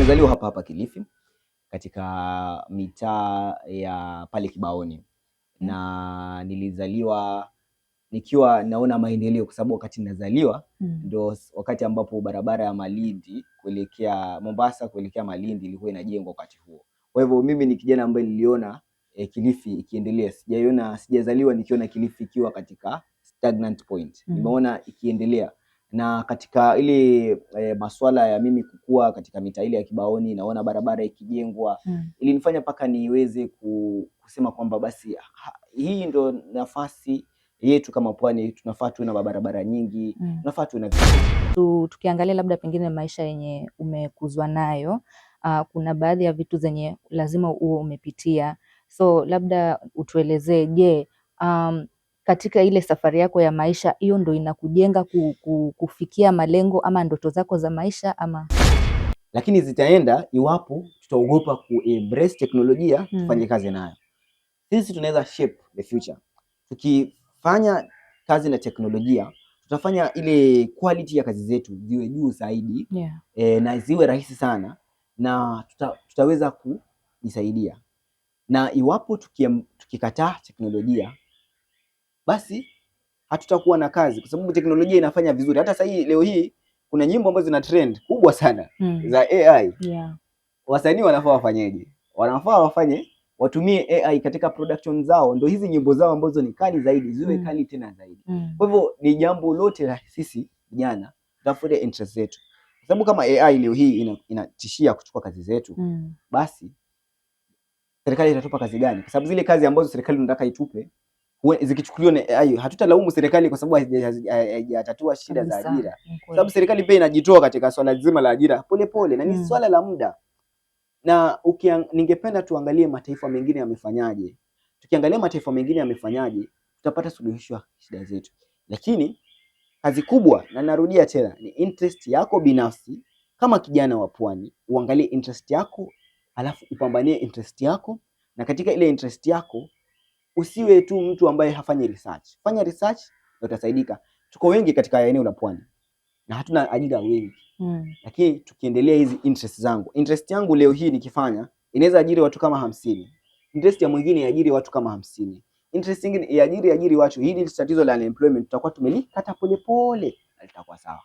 Nimezaliwa hapa hapa Kilifi katika mitaa ya pale Kibaoni na nilizaliwa nikiwa naona maendeleo kwa sababu wakati ninazaliwa ndo wakati ambapo barabara ya Malindi kuelekea Mombasa kuelekea Malindi ilikuwa inajengwa wakati huo. Kwa hivyo mimi ni kijana ambaye niliona Kilifi ikiendelea. Sijaiona, sijazaliwa nikiona Kilifi ikiwa katika stagnant point. Nimeona ikiendelea na katika ile masuala ya mimi kukua katika mitaa ile ya Kibaoni, naona barabara ikijengwa ilinifanya mpaka niweze kusema kwamba basi hii ndo nafasi yetu kama Pwani, tunafaa tuwe na barabara nyingi, tunafaa tuwe na Tukiangalia labda pengine maisha yenye umekuzwa nayo, kuna baadhi ya vitu zenye lazima uwe umepitia, so labda utuelezee, je, katika ile safari yako ya maisha hiyo ndo inakujenga kufikia malengo ama ndoto zako za maisha ama? Lakini zitaenda iwapo tutaogopa ku-embrace teknolojia tufanye kazi nayo. Sisi tunaweza shape the future. Tukifanya kazi na teknolojia tutafanya ile quality ya kazi zetu ziwe juu zaidi na ziwe rahisi sana na tutaweza kujisaidia. Na iwapo tukikataa teknolojia basi hatutakuwa na kazi, kwa sababu teknolojia inafanya vizuri. Hata sasa hii leo hii kuna nyimbo ambazo zina trend kubwa sana za AI. Wasanii wanafaa wafanyeje? Wanafaa watumie AI katika production zao, ndo hizi nyimbo zao ambazo ni kali zaidi ziwe kali tena zaidi. Kwa hivyo ni jambo lote la sisi vijana tutafute interest zetu, kwa sababu kama AI leo hii inatishia kuchukua kazi zetu basi serikali itatupa kazi gani? Kwa sababu zile kazi ambazo serikali inataka itupe zikichukuliwa na AI, hatutalaumu serikali kwa sababu haijatatua shida za ajira, kwa sababu serikali pia inajitoa katika swala zima la ajira polepole, na ni swala la muda. Na ningependa tuangalie mataifa mengine yamefanyaje. Tukiangalia mataifa mengine yamefanyaje, tutapata suluhisho ya shida zetu. Lakini kazi kubwa, na narudia tena, ni interest yako binafsi kama kijana wa Pwani, uangalie interest yako, alafu upambanie interest yako, na katika ile interest yako usiwe tu mtu ambaye hafanyi research. Fanya research na utasaidika. Tuko wengi katika eneo la Pwani na hatuna ajira wengi. Lakini tukiendelea hizi interest zangu, interest yangu leo hii nikifanya inaweza ajiri watu kama 50. Interest ya mwingine iajiri watu kama 50. Interest nyingine iajiri watu. Hili tatizo la unemployment tutakuwa tumelikata polepole na litakuwa sawa.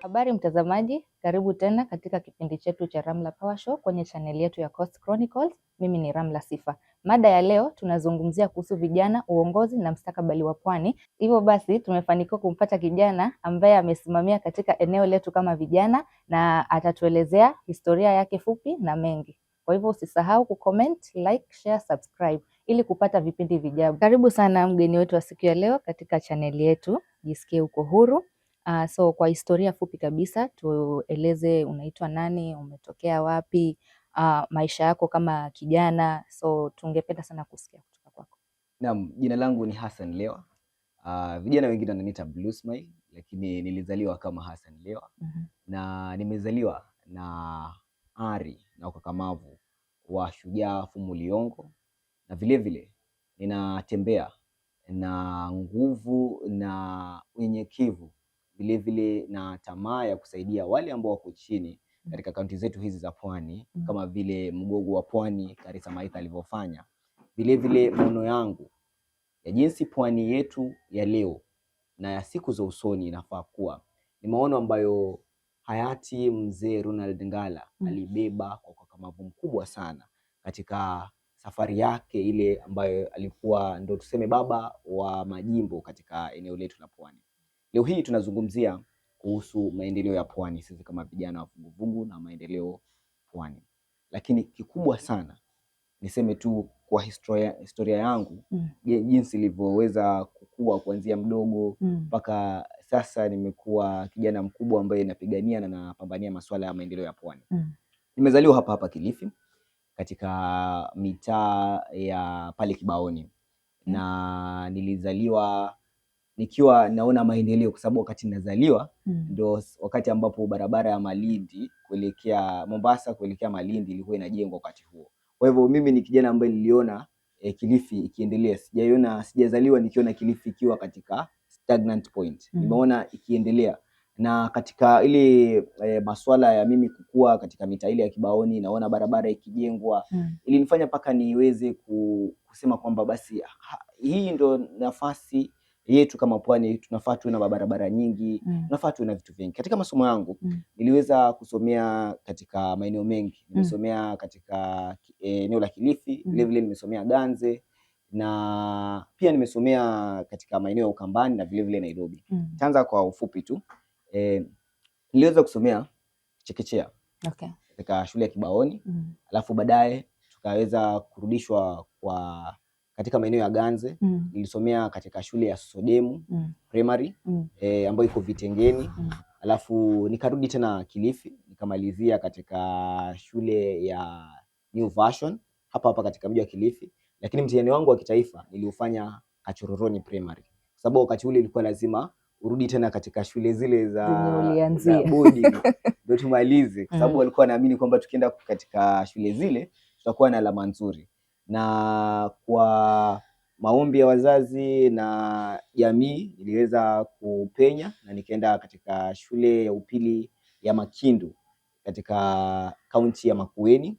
Habari mtazamaji, karibu tena katika kipindi chetu cha Ramla Power Show kwenye chaneli yetu ya Coast Chronicles. Mimi ni Ramla Sifa. Mada ya leo tunazungumzia kuhusu vijana, uongozi na mstakabali wa Pwani. Hivyo basi tumefanikiwa kumpata kijana ambaye amesimamia katika eneo letu kama vijana na atatuelezea historia yake fupi na mengi. Kwa hivyo usisahau kucomment, like, share, subscribe ili kupata vipindi vijavyo. Karibu sana mgeni wetu wa siku ya leo katika chaneli yetu. Jisikie uko huru. So kwa historia fupi kabisa tueleze unaitwa nani, umetokea wapi, maisha yako kama kijana. So tungependa sana kusikia kutoka kwako. Naam, jina langu ni Hassan Lewa. Vijana wengine wananiita Blue Smile, lakini nilizaliwa kama Hassan Lewa. Na nimezaliwa na ari na ukakamavu wa shujaa Fumu Liyongo, na vile vile ninatembea na nguvu na unyenyekevu, vile vile na tamaa ya kusaidia wale ambao wako chini katika kaunti zetu hizi za Pwani, kama vile mgogo wa Pwani Karisa Maitha alivyofanya. Vile vile maono yangu ya jinsi Pwani yetu ya leo na ya siku za usoni inafaa kuwa ni maono ambayo hayati mzee Ronald Ngala alibeba kwa ukakamavu mkubwa sana katika safari yake ile ambayo alikuwa ndo tuseme baba wa majimbo katika eneo letu la Pwani. Leo hii tunazungumzia kuhusu maendeleo ya Pwani, sisi kama vijana wa vuguvugu na maendeleo Pwani. Lakini kikubwa sana niseme tu kwa historia yangu jinsi ilivyoweza kukua kuanzia mdogo mpaka sasa nimekuwa kijana mkubwa ambaye napigania na napambania masuala ya maendeleo ya Pwani. Nimezaliwa hapa hapa Kilifi Katika mitaa ya pale Kibaoni na nilizaliwa nikiwa naona maendeleo kwa sababu wakati ninazaliwa ndo wakati ambapo barabara ya Malindi kuelekea Mombasa kuelekea Malindi ilikuwa inajengwa wakati huo. Kwa hivyo mimi ni kijana ambaye niliona Kilifi ikiendelea. Sijaiona, sijazaliwa nikiona Kilifi ikiwa katika stagnant point. Nimeona ikiendelea na katika ile maswala ya mimi kukua katika mitaa ile ya Kibaoni, naona barabara ikijengwa ilinifanya mpaka niweze kusema kwamba basi hii ndo nafasi yetu kama Pwani, tunafaa tuwe na mabarabara nyingi, tunafaa tuwe na vitu vingi. Katika masomo yangu niliweza kusomea katika maeneo mengi. Nimesomea katika eneo la Kilifi, vile vile nimesomea Ganze na pia nimesomea katika maeneo ya Ukambani na vile vile Nairobi. Nitaanza kwa ufupi tu. Niliweza kusomea chekechea katika shule ya Kibaoni, alafu baadaye tukaweza kurudishwa kwa katika maeneo ya Ganze. Nilisomea katika shule ya Sodemu Primary ambayo iko Vitengeni. Alafu nikarudi tena Kilifi nikamalizia katika shule ya New Version hapa hapa katika mji wa Kilifi, lakini mtihani wangu wa kitaifa niliufanya Kachororoni Primary kwa sababu wakati ule ilikuwa lazima urudi tena katika shule zile Zenye za ulianzia. boarding ndio tumalize, kwa sababu walikuwa wanaamini kwamba tukienda katika shule zile tutakuwa na alama nzuri. Na kwa maombi ya wazazi na jamii niliweza kupenya na nikaenda katika shule ya upili ya Makindu katika kaunti ya Makueni.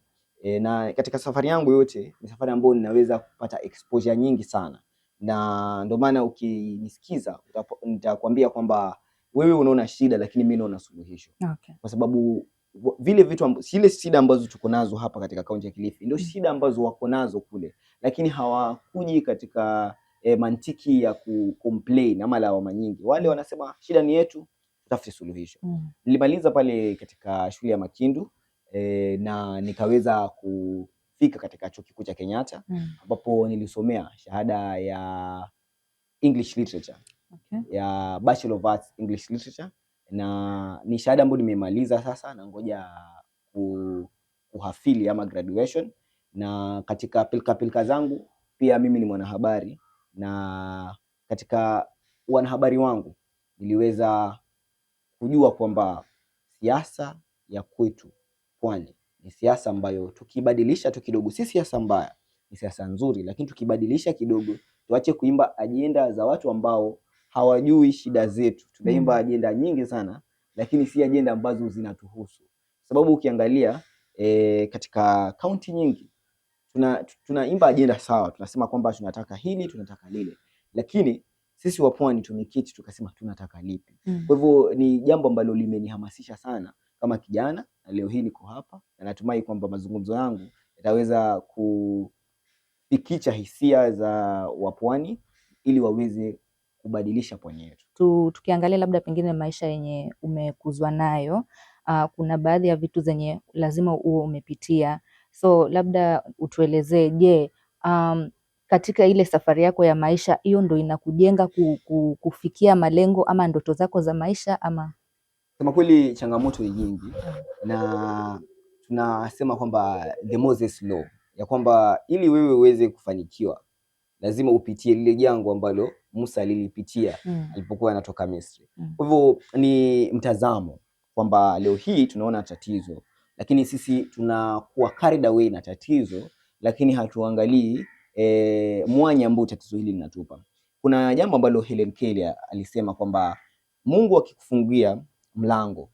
Na katika safari yangu yote ni safari ambayo ninaweza kupata exposure nyingi sana, na ndio maana ukinisikiza nitakwambia kwamba wewe unaona shida, lakini mimi naona suluhisho kwa sababu vile vitu zile shida ambazo tuko nazo hapa katika kaunti ya Kilifi ndio shida ambazo wako nazo kule, lakini hawakuji katika mantiki ya ku complain ama lawama nyingi. Wale wanasema shida ni yetu, tutafute suluhisho. Nilimaliza pale katika shule ya Makindu na nikaweza kufika katika chuo kikuu cha Kenyatta ambapo nilisomea shahada ya English Literature ya Bachelor of Arts English Literature, na ni shahada ambayo nimemaliza sasa na ngoja kuhafili ama graduation. Na katika pilka pilka zangu pia mimi ni mwanahabari, na katika wanahabari wangu niliweza kujua kwamba siasa ya kwetu Pwani ni siasa ambayo tukibadilisha tu kidogo, si siasa mbaya, ni siasa nzuri, lakini tukibadilisha kidogo, tuache kuimba ajenda za watu ambao hawajui shida zetu. Tunaimba ajenda nyingi sana, lakini si ajenda ambazo zinatuhusu, sababu ukiangalia katika kaunti nyingi tunaimba ajenda sawa, tunasema kwamba tunataka hili, tunataka lile, lakini sisi wa Pwani tumeketi tukasema tunataka lipi? Kwa hivyo ni jambo ambalo limenihamasisha sana kama kijana, na leo hii niko hapa na natumai kwamba mazungumzo yangu yataweza kufikicha hisia za wapwani ili waweze kubadilisha pwani yetu. Tukiangalia labda pengine maisha yenye umekuzwa nayo, kuna baadhi ya vitu zenye lazima uwe umepitia. So labda utuelezee, je, katika ile safari yako ya maisha, hiyo ndo inakujenga kufikia malengo ama ndoto zako za maisha ama? Sema kweli changamoto ni nyingi, na tunasema kwamba the Moses Law, ya kwamba ili wewe uweze kufanikiwa lazima upitie lile jangwa ambalo Musa alilipitia alipokuwa anatoka Misri. Kwa hivyo ni mtazamo kwamba leo hii tunaona tatizo, lakini sisi tunakuwa carried away na tatizo, lakini hatuangalii mwanya ambao tatizo hili linatupa. Kuna jambo ambalo Helen Keller alisema kwamba Mungu akikufungulia mlango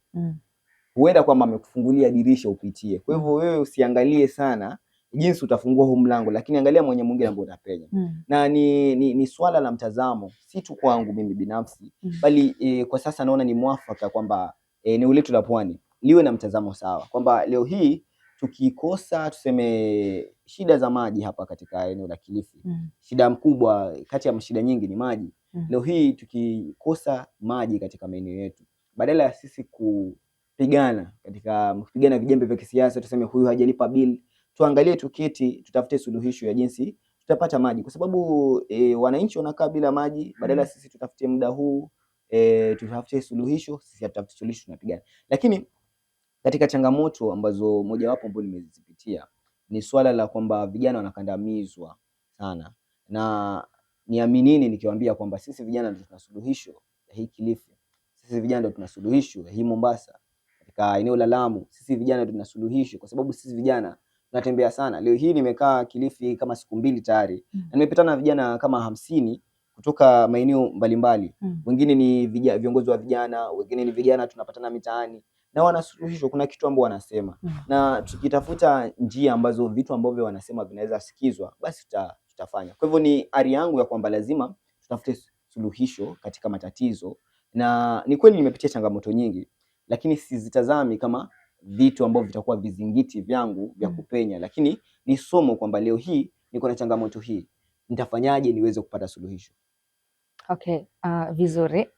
huenda kwamba amekufungulia dirisha upitie. Kwa hivyo wewe usiangalie sana jinsi utafungua huu mlango, lakini angalia mwenye mwingine ambao utapenya. Na ni swala la mtazamo, si tu kwangu mimi binafsi bali kwa sasa naona ni mwafaka kwamba eneo letu la Pwani liwe na mtazamo sawa, kwamba leo hii tukikosa tuseme shida za maji hapa katika eneo la Kilifi, shida mkubwa kati ya shida nyingi ni maji. Leo hii tukikosa maji katika maeneo yetu, badala ya sisi kupigana katika kupigana vijembe vya kisiasa, tuseme huyu hajalipa bill, tuangalie, tuketi, tutafute suluhisho ya jinsi tutapata maji, kwa sababu wananchi wanakaa bila maji. Badala sisi tutafute muda huu tutafute suluhisho, sisi hatutafuti suluhisho, tunapigana. Lakini katika changamoto ambazo mojawapo ambayo nimezipitia Ni swala la kwamba vijana wanakandamizwa sana, na niaminini nikiwaambia kwamba sisi vijana ndio tuna suluhisho ya hii Kilifi, sisi vijana ndio tuna suluhisho ya hii Mombasa, katika eneo la Lamu, sisi vijana ndio tuna suluhisho, kwa sababu sisi vijana tunatembea sana. Leo hii nimekaa Kilifi kama siku 2 tayari na nimepatana na vijana kama 50 kutoka maeneo mbalimbali. Wengine ni viongozi wa vijana, wengine ni vijana tunapatana mitaani na wanasuluhishwa. Kuna kitu ambao wanasema na tukitafuta njia ambazo vitu ambavyo wanasema vinaweza sikizwa, basi tutafanya. Kwa hivyo ni ari yangu ya kwamba lazima tutafute suluhisho katika matatizo, na ni kweli nimepitia changamoto nyingi, lakini sizitazami kama vitu ambavyo vitakuwa vizingiti vyangu vya kupenya, lakini ni somo kwamba leo hii niko na changamoto hii, nitafanyaje niweze kupata suluhisho. Okay, vizuri.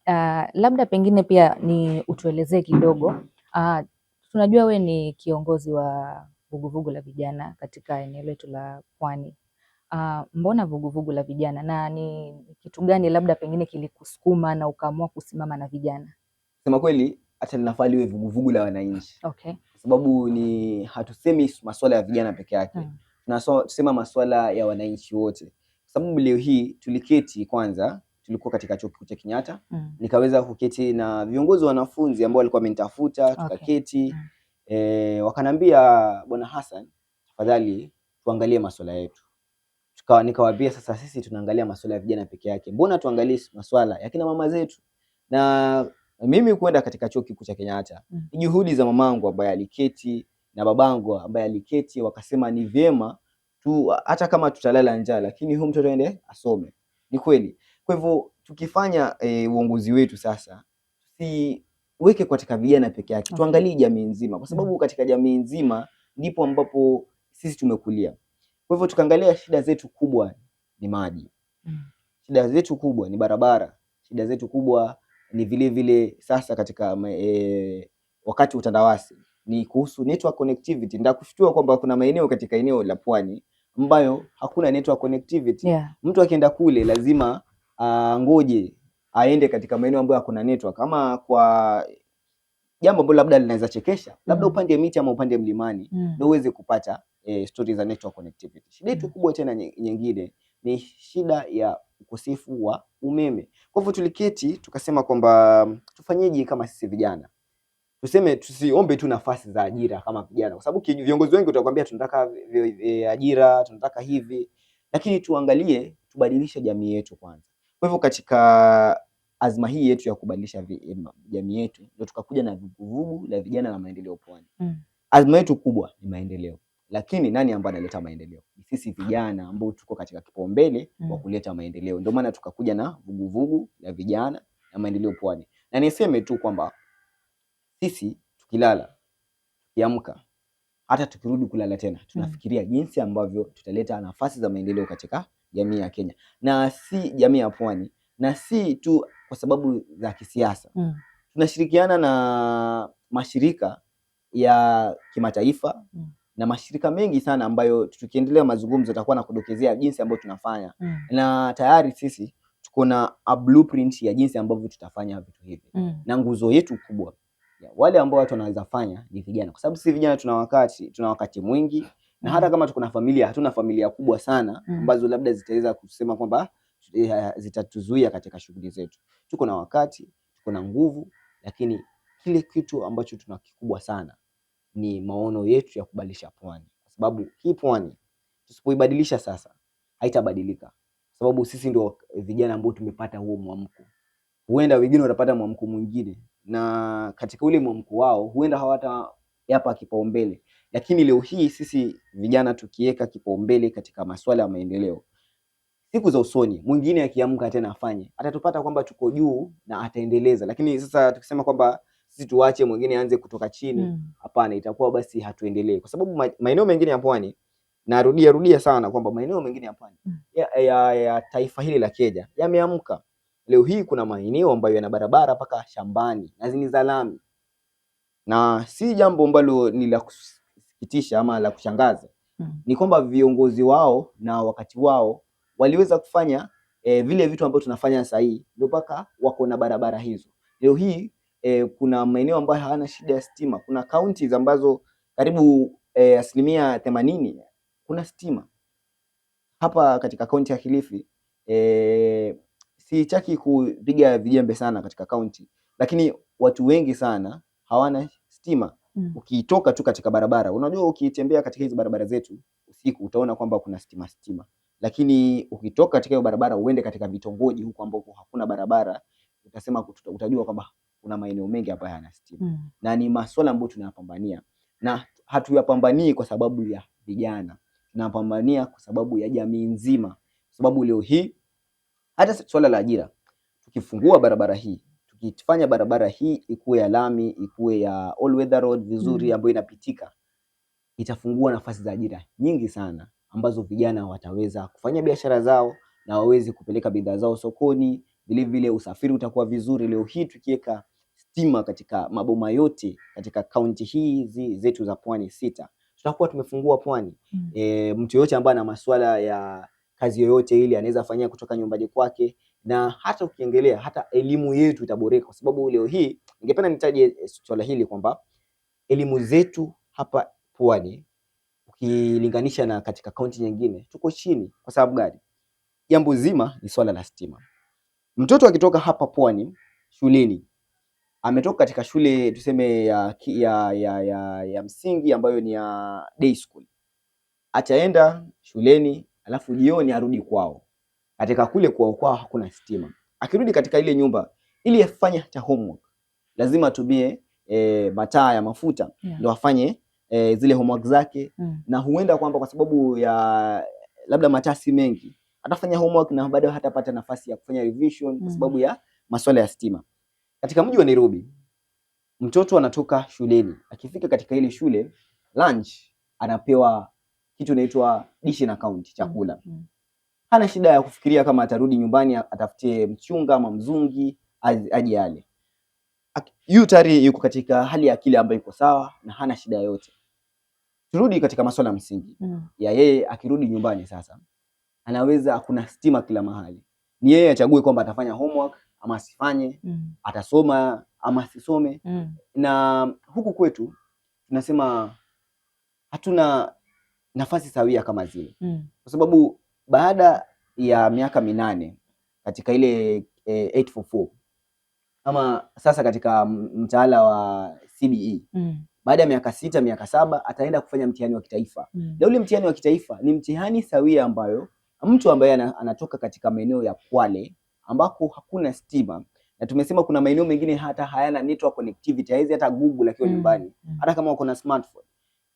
Labda pengine pia ni utuelezee kidogo. Tunajua we ni kiongozi wa vuguvugu la vijana katika eneo letu la Pwani. Mbona vuguvugu la vijana, na ni kitu gani labda pengine kilikusukuma na ukaamua kusimama na vijana? Sema kweli hata linafaa liwe vuguvugu la wananchi. Kwa sababu ni hatusemi masuala ya vijana peke yake. Tunasema masuala ya wananchi wote. Kwa sababu leo hii tuliketi kwanza, tulikuwa katika chuo kikuu cha Kenyatta, nikaweza kuketi na viongozi wa wanafunzi ambao walikuwa wamenitafuta, tukaketi. Wakanambia Bwana Hassan, tafadhali tuangalie masuala yetu. Nikawaambia sasa sisi tunaangalia masuala ya vijana peke yake. Mbona tuangalie masuala ya kina mama zetu? Na mimi kwenda katika chuo kikuu cha Kenyatta ni juhudi za mamangu ambaye aliketi na babangu ambaye aliketi, wakasema ni vyema tu hata kama tutalala njaa lakini huyu mtoto aende asome. Ni kweli. Kwa hivyo tukifanya uongozi wetu sasa tusiweke katika vijana peke yake, tuangalie jamii nzima, kwa sababu katika jamii nzima ndipo ambapo sisi tumekulia. Kwa hivyo tukaangalia shida zetu kubwa ni maji, shida zetu kubwa ni barabara, shida zetu kubwa ni vile vile sasa katika wakati utandawasi ni kuhusu network connectivity. Nitakushtua kwamba kuna maeneo katika eneo la Pwani ambayo hakuna network connectivity. Mtu akienda kule lazima ngoje aende katika maeneo ambayo hakuna network, ama kwa jambo ambalo labda linaweza chekesha, labda upande miti ama upande mlimani ndio uweze kupata stories za network connectivity. Shida yetu kubwa tena nyingine ni shida ya ukosefu wa umeme. Kwa hivyo tuliketi tukasema kwamba tufanyeje kama sisi vijana, tuseme tusiombe tu nafasi za ajira kama vijana, kwa sababu viongozi wengi watakwambia tunataka ajira, tunataka hivi, lakini tuangalie tubadilishe jamii yetu kwanza. Kwa hivyo katika azma hii yetu ya kubadilisha jamii yetu ndio tukakuja na vuguvugu la vijana na maendeleo Pwani. Azma yetu kubwa ni maendeleo, lakini nani ambaye analeta maendeleo? Ni sisi vijana ambao tuko katika kipaumbele wa kuleta maendeleo. Ndio maana tukakuja na vuguvugu la vijana na maendeleo Pwani. Na niseme tu kwamba sisi tukilala, tukiamka, hata tukirudi kulala tena, tunafikiria jinsi ambavyo tutaleta nafasi za maendeleo katika jamii ya Kenya, na si jamii ya Pwani, na si tu kwa sababu za kisiasa. Tunashirikiana na mashirika ya kimataifa na mashirika mengi sana ambayo tukiendelea mazungumzo tutakuwa na kudokezea jinsi ambavyo tunafanya. Na tayari sisi tuko na a blueprint ya jinsi ambavyo tutafanya vitu hivi. Na nguzo yetu kubwa ya wale ambao watu wanaweza fanya ni vijana, kwa sababu sisi vijana tuna wakati mwingi, na hata kama tuko na familia, hatuna familia kubwa sana ambazo labda zitaweza kusema kwamba zitatuzuia katika shughuli zetu. Tuko na wakati, tuko na nguvu, lakini kile kitu ambacho tuna kikubwa sana ni maono yetu ya kubadilisha Pwani, kwa sababu hii Pwani tusipoibadilisha sasa haitabadilika, kwa sababu sisi ndio vijana ambao tumepata huo mwamko. Huenda wengine watapata mwamko mwingine, na katika ule mwamko wao huenda hawatayapa kipaumbele, lakini leo hii sisi vijana tukiweka kipaumbele katika masuala ya maendeleo, siku za usoni mwingine akiamka tena afanye, atatupata kwamba tuko juu na ataendeleza. Lakini sasa tukisema kwamba sisi tuache mwingine aanze kutoka chini, hapana, itakuwa basi hatuendelee, kwa sababu maeneo mengine ya Pwani, narudia rudia sana kwamba maeneo mengine ya Pwani ya taifa hili la Kenya yameamka. Leo hii kuna maeneo ambayo yana barabara mpaka shambani na ni za lami, na si jambo ambalo ni la kusikitisha ama la kushangaza. Ni kwamba viongozi wao na wakati wao waliweza kufanya vile vitu ambavyo tunafanya sasa hivi, ndio mpaka wako na barabara hizo. Leo hii kuna maeneo ambayo hayana shida ya stima. Kuna counties ambazo karibu 80% Kuna stima hapa katika kaunti ya Kilifi. Sitaki kupiga vijembe sana katika kaunti, lakini watu wengi sana hawana stima. Ukitoka tu katika barabara, unajua ukitembea katika hizi barabara zetu usiku utaona kwamba kuna stima stima, lakini ukitoka katika hiyo barabara uende katika vitongoji huko ambako hakuna barabara, utasema utajua kwamba kuna maeneo mengi ambayo hayana stima. Na ni masuala ambayo tunayapambania, na hatuyapambanii kwa sababu ya vijana, tunapambania kwa sababu ya jamii nzima, kwa sababu leo hii hata swala la ajira, tukifungua barabara hii, tukifanya barabara hii ikuwe ya lami, ikuwe ya all weather road vizuri, ambayo inapitika, itafungua nafasi za ajira nyingi sana ambazo vijana wataweza kufanya biashara zao na waweze kupeleka bidhaa zao sokoni. Vile vile usafiri utakuwa vizuri. Leo hii tukiweka stima katika maboma yote katika kaunti hizi zetu za Pwani 6, tutakuwa tumefungua Pwani. Mtu yoyote ambaye ana masuala ya kazi yoyote ile anaweza fanyia kutoka nyumbani kwake, na hata ukiendelea hata elimu yetu itaboreka, kwa sababu leo hii ningependa nitaje swala hili kwamba elimu zetu hapa Pwani ukilinganisha na katika kaunti nyingine tuko chini. Kwa sababu gani? Jambo zima ni swala la stima. Mtoto akitoka hapa Pwani shuleni, ametoka katika shule tuseme ya msingi ambayo ni ya day school, ataenda shuleni alafu jioni arudi kwao. Katika kule kwao kwao hakuna stima. Akirudi katika ile nyumba ili afanye hata homework lazima atumie mataa ya mafuta ndio afanye zile homework zake. Na huenda kwamba kwa sababu ya labda mataa si mengi atafanya homework na bado hatapata nafasi ya kufanya revision kwa sababu ya masuala ya stima. Katika mji wa Nairobi, mtoto anatoka shuleni, akifika katika ile shule lunch anapewa kitu inaitwa dish na account chakula. Hana shida ya kufikiria kama atarudi nyumbani atafutie mchunga ama mzungi aje ale. Yu tayari yuko katika hali ya akili ambayo iko sawa na hana shida yoyote. Turudi katika masuala ya msingi ya yeye akirudi nyumbani sasa, anaweza, kuna stima kila mahali, ni yeye achague kwamba atafanya homework ama asifanye, atasoma ama asisome. Na huku kwetu tunasema hatuna nafasi sawia kama zile, kwa sababu baada ya miaka 8 katika ile 844 ama sasa katika mtaala wa CBE, baada ya miaka 6 miaka 7 ataenda kufanya mtihani wa kitaifa. Na ule mtihani wa kitaifa ni mtihani sawia ambayo mtu ambaye anatoka katika maeneo ya Kwale ambako hakuna stima, na tumesema kuna maeneo mengine hata hayana network connectivity, haiwezi hata Google akiwa nyumbani, hata kama uko na smartphone.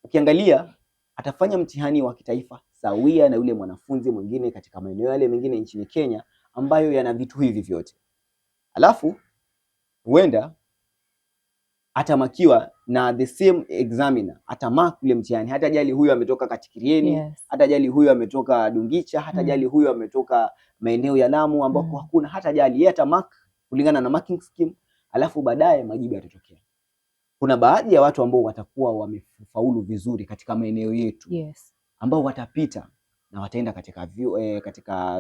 Ukiangalia atafanya mtihani wa kitaifa sawia na yule mwanafunzi mwingine katika maeneo yale mengine nchini Kenya ambayo yana vitu hivi vyote. Alafu huenda atamakiwa na the same examiner, atamark ule mtihani, hatajali huyu ametoka Katikirieni, hatajali huyu ametoka Dungicha, hatajali huyu ametoka maeneo ya Lamu ambako hakuna, hatajali yeye, atamark kulingana na marking scheme, alafu baadaye majibu yatatokea. Kuna baadhi ya watu ambao watakuwa wamefaulu vizuri katika maeneo yetu ambao watapita na wataenda katika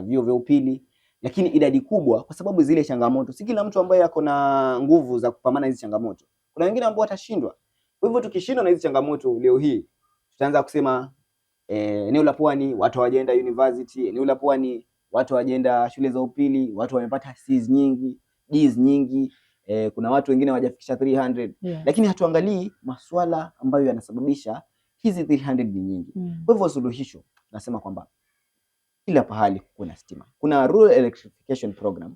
vyuo vya upili, lakini idadi kubwa, kwa sababu zile changamoto, si kila mtu ambaye ako na nguvu za kupambana hizi changamoto. Kuna wengine ambao watashindwa. Kwa hivyo tukishindwa na hizi changamoto leo hii tutaanza kusema eneo la Pwani watu hawajaenda university, eneo la Pwani watu hawajaenda shule za upili, watu wamepata C's nyingi, D's nyingi, kuna watu wengine hawajafikisha 300. Lakini hatuangalii maswala ambayo yanasababisha hizi 300 ni nyingi. Kwa hivyo suluhisho nasema kwamba kila pahali kuna stima. Kuna rural electrification program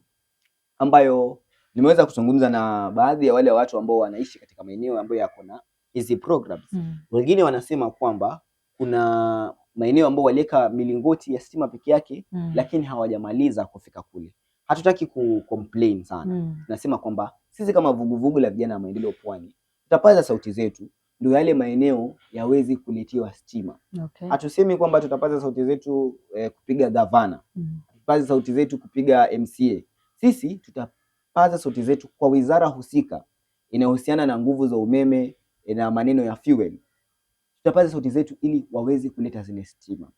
ambayo nimeweza kuzungumza na baadhi ya wale watu ambao wanaishi katika maeneo ambayo yako na hizi programs. Wengine wanasema kwamba kuna maeneo ambayo waliweka milingoti ya stima peke yake, lakini hawajamaliza kufika kule. Hatutaki ku complain sana. Tunasema kwamba sisi kama vuguvugu la vijana wa maendeleo Pwani tutapaza sauti zetu ndio yale maeneo yawezi kuletiwa stima. Hatusemi kwamba tutapaza sauti zetu kupiga gavana, tutapaza sauti zetu kupiga MCA. Sisi tutapaza sauti zetu kwa wizara husika inayohusiana na nguvu za umeme na maneno ya fuel. Tutapaza sauti zetu ili waweze kuleta zile stima.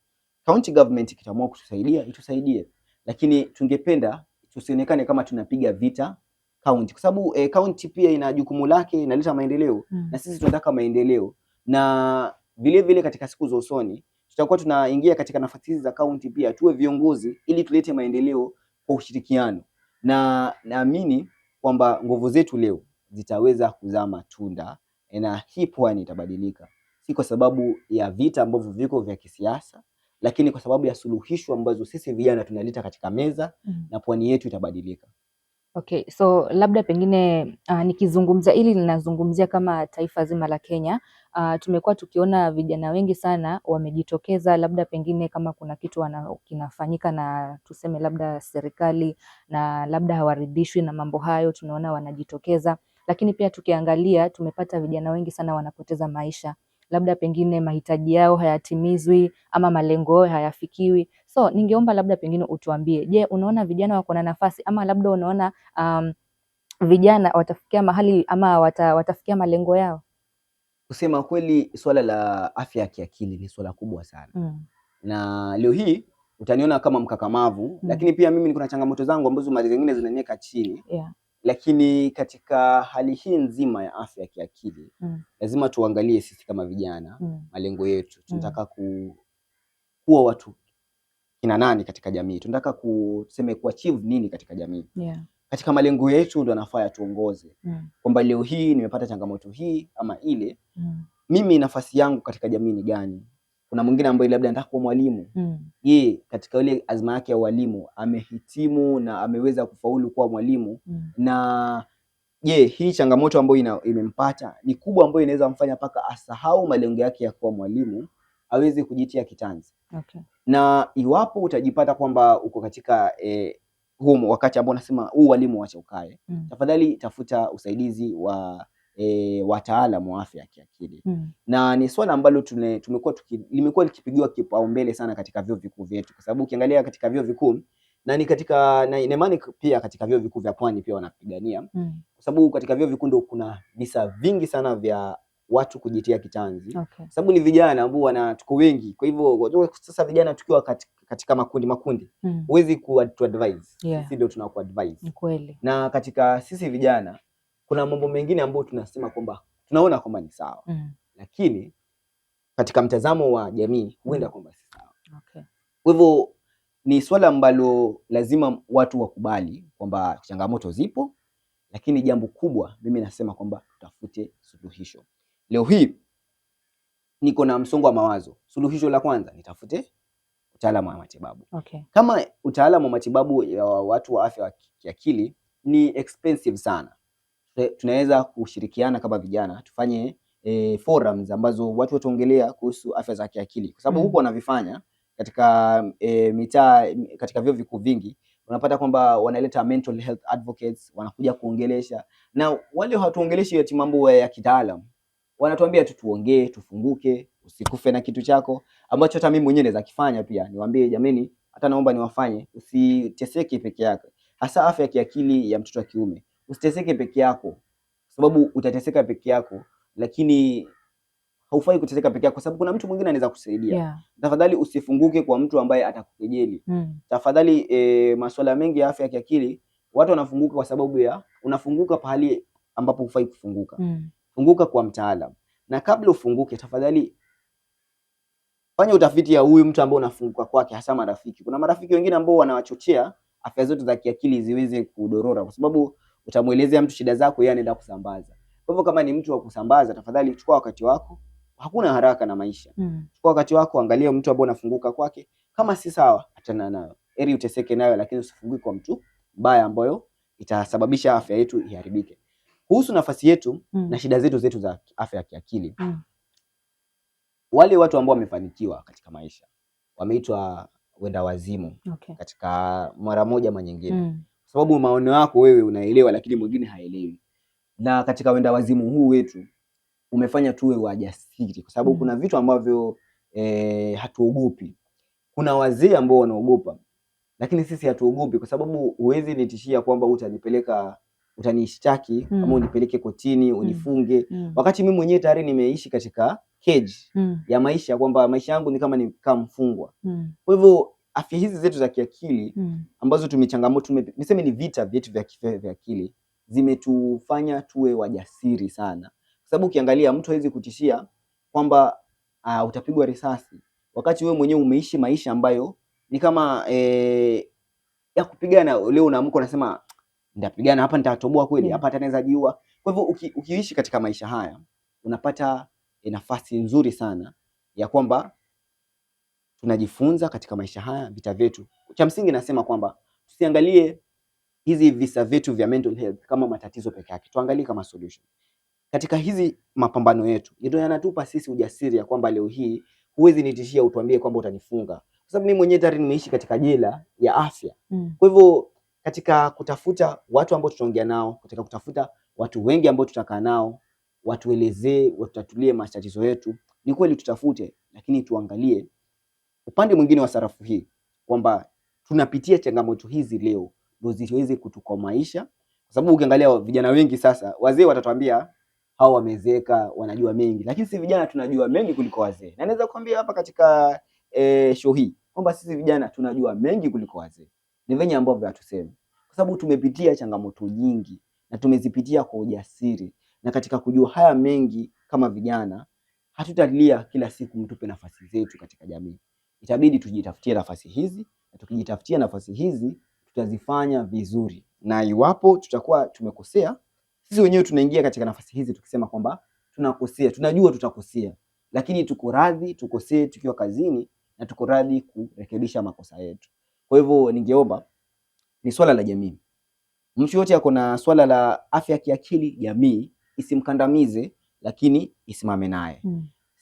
County government ikiamua kutusaidia itusaidie, lakini tungependa tusionekane kama tunapiga vita county, kwa sababu county pia ina jukumu lake, inaleta maendeleo na sisi tunataka maendeleo, na vile vile katika siku za usoni Tutakuwa tunaingia katika nafasi hizi za kaunti pia tuwe viongozi ili tulete maendeleo kwa ushirikiano, na naamini kwamba nguvu zetu leo zitaweza kuzaa matunda na hii pwani itabadilika, si kwa sababu ya vita ambavyo viko vya kisiasa, lakini kwa sababu ya suluhisho ambazo sisi vijana tunaleta katika meza na pwani yetu itabadilika. Okay, so labda pengine nikizungumza ili ninazungumzia kama taifa zima la Kenya. Tumekuwa tukiona vijana wengi sana wamejitokeza, labda pengine kama kuna kitu kinafanyika na tuseme labda serikali na labda hawaridhishwi na mambo hayo, tunaona wanajitokeza. Lakini pia tukiangalia, tumepata vijana wengi sana wanapoteza maisha, labda pengine mahitaji yao hayatimizwi ama malengo yao hayafikiwi. So ningeomba labda pengine utuambie, je, unaona vijana wako na nafasi ama labda unaona vijana watafikia mahali ama watafikia malengo yao? Kusema kweli, swala la afya ya kiakili ni swala kubwa sana na leo hii utaniona kama mkakamavu lakini pia mimi niko na changamoto zangu ambazo mara zingine zinaniweka chini lakini katika hali hii nzima ya afya ya kiakili lazima tuangalie sisi kama vijana malengo yetu. Tunataka kuwa watu kina nani katika jamii? Tunataka tuseme kuachieve nini katika jamii? Katika malengo yetu ndo yanafaa yatuongoze kwamba leo hii nimepata changamoto hii ama ile, mimi nafasi yangu katika jamii ni gani? Kuna mwingine ambaye labda anataka kuwa mwalimu. Je, katika ile azma yake ya ualimu amehitimu na ameweza kufaulu kuwa mwalimu? Na je, hii changamoto ambayo imempata ni kubwa ambayo inaweza mfanya mpaka asahau malengo yake ya kuwa mwalimu, aweze kujitia kitanzi? Na iwapo utajipata kwamba uko katika huu wakati ambao unasema huu walimu wacha ukae, tafadhali tafuta usaidizi wa wataalamu wa afya ya kiakili. Na ni swala ambalo tumekuwa limekuwa likipigiwa kipaumbele sana katika vyuo vikuu vyetu, kwa sababu ukiangalia katika vyuo vikuu na ni katika na imani pia katika vyuo vikuu vya pwani pia wanapigania, kwa sababu katika vyuo vikuu ndio kuna visa vingi sana vya watu kujitia kitanzi. Sababu ni vijana ambao tuko wengi, kwa hivyo sasa vijana tukiwa katika makundi makundi, huwezi ku advise, sisi ndio tunaku advise. Kweli. Na katika sisi vijana kuna mambo mengine ambayo tunasema kwamba tunaona kwamba ni sawa, lakini katika mtazamo wa jamii huenda kwamba si sawa. Kwa hivyo ni swala ambalo lazima watu wakubali kwamba changamoto zipo, lakini jambo kubwa mimi nasema kwamba tutafute suluhisho. Leo hii niko na msongo wa mawazo, suluhisho la kwanza nitafute utaalamu wa matibabu. Kama utaalamu wa matibabu ya watu wa afya ya kiakili ni expensive sana, tunaweza kushirikiana kama vijana tufanye forums ambazo watu wataongelea kuhusu afya za kiakili, kwa sababu huko wanavifanya katika mitaa, katika vyuo vikuu vingi unapata kwamba wanaleta mental health advocates, wanakuja kuongelesha, na wale hawatuongeleshi eti mambo ya kitaalamu, wanatuambia tu tuongee, tufunguke, usikufe na kitu chako ambacho hata mimi mwenyewe naweza kifanya pia. Niwaambie jameni, hata naomba niwafanye, usiteseke peke yako, hasa afya ya kiakili ya mtoto wa kiume. Usiteseke peke yako, sababu utateseka peke yako, lakini haufai kuteseka peke yako, kwa sababu kuna mtu mwingine anaweza kusaidia. Tafadhali usifunguke kwa mtu ambaye atakukejeli. Tafadhali, masuala mengi ya afya ya kiakili watu wanafunguka kwa sababu ya unafunguka pahali ambapo hufai kufunguka. Funguka kwa mtaalam, na kabla ufunguke, tafadhali fanya utafiti ya huyu mtu ambaye unafunguka kwake, hasa marafiki. Kuna marafiki wengine ambao wanawachochea afya zetu za kiakili ziweze kudorora, kwa sababu utamuelezea mtu shida zako, yeye anaenda kusambaza. Kwa hivyo kama ni mtu wa kusambaza, tafadhali chukua wakati wako, hakuna haraka na maisha. Chukua wakati wako, angalia mtu ambaye unafunguka kwake. Kama si sawa, achana nayo, heri uteseke nayo, lakini usifunguke kwa mtu mbaya ambayo itasababisha afya yetu iharibike. Kuhusu nafasi yetu na shida zetu za afya ya kiakili, wale watu ambao wamefanikiwa katika maisha wameitwa wenda wazimu katika mara moja ama nyingine, sababu maono yako wewe unaelewa, lakini mwingine haelewi. Na katika wenda wazimu huu wetu umefanya tuwe wajasiri, kwa sababu kuna vitu ambavyo hatuogopi. Kuna wazee ambao wanaogopa, lakini sisi hatuogopi, kwa sababu huwezi nitishia kwamba utanipeleka, utanishtaki ama unipeleke kotini unifunge, wakati mimi mwenyewe tayari nimeishi katika cage ya maisha, kwamba maisha yangu ni kama ni kama mfungwa. Kwa hivyo afya hizi zetu za kiakili ambazo tumechangamoto, niseme ni vita vyetu vya kifedha vya akili zimetufanya tuwe wajasiri sana, kwa sababu ukiangalia mtu hawezi kutishia kwamba utapigwa risasi, Wakati wewe mwenyewe umeishi maisha ambayo ni kama ya kupigana. Leo unaamka unasema nitapigana hapa, nitatoboa kweli hapa, hata naweza jiua. Kwa hivyo ukiishi katika maisha haya unapata nafasi nzuri sana ya kwamba tunajifunza katika maisha haya vita vyetu. Cha msingi nasema kwamba tusiangalie hizi visa vyetu vya mental health kama matatizo peke yake, tuangalie kama solution. Katika hizi mapambano yetu ndio yanatupa sisi ujasiri ya kwamba leo hii huwezi nitishia utuambie kwamba utanifunga, kwa sababu mimi mwenyewe tayari nimeishi katika jela ya afya. Kwa hivyo katika kutafuta watu ambao tutaongea nao, katika kutafuta watu wengi ambao tutakaa nao, watuelezee, watutatulie matatizo yetu, ni kweli tutafute, lakini tuangalie upande mwingine wa sarafu hii kwamba tunapitia changamoto hizi leo ndio ziweze kutukomaisha, kwa sababu ukiangalia vijana wengi sasa, wazee watatuambia hao wamezeeka, wanajua mengi, lakini sisi vijana tunajua mengi kuliko wazee. Na naweza kuambia hapa katika show hii kwamba sisi vijana tunajua mengi kuliko wazee, ni venye ambavyo hatusemi, kwa sababu tumepitia changamoto nyingi na tumezipitia kwa ujasiri, na katika kujua haya mengi kama vijana, hatutalia kila siku mtupe nafasi zetu katika jamii. Itabidi tujitafutie nafasi hizi, na tukijitafutia nafasi hizi tutazifanya vizuri, na iwapo tutakuwa tumekosea, sisi wenyewe tunaingia katika nafasi hizi tukisema kwamba tunakosea, tunajua tutakosea, lakini tuko radhi tukosee tukiwa kazini na tuko radhi kurekebisha makosa yetu. Kwa hivyo ningeomba, ni swala la jamii, mtu yote ako na swala la afya ya kiakili, jamii isimkandamize, lakini isimame naye.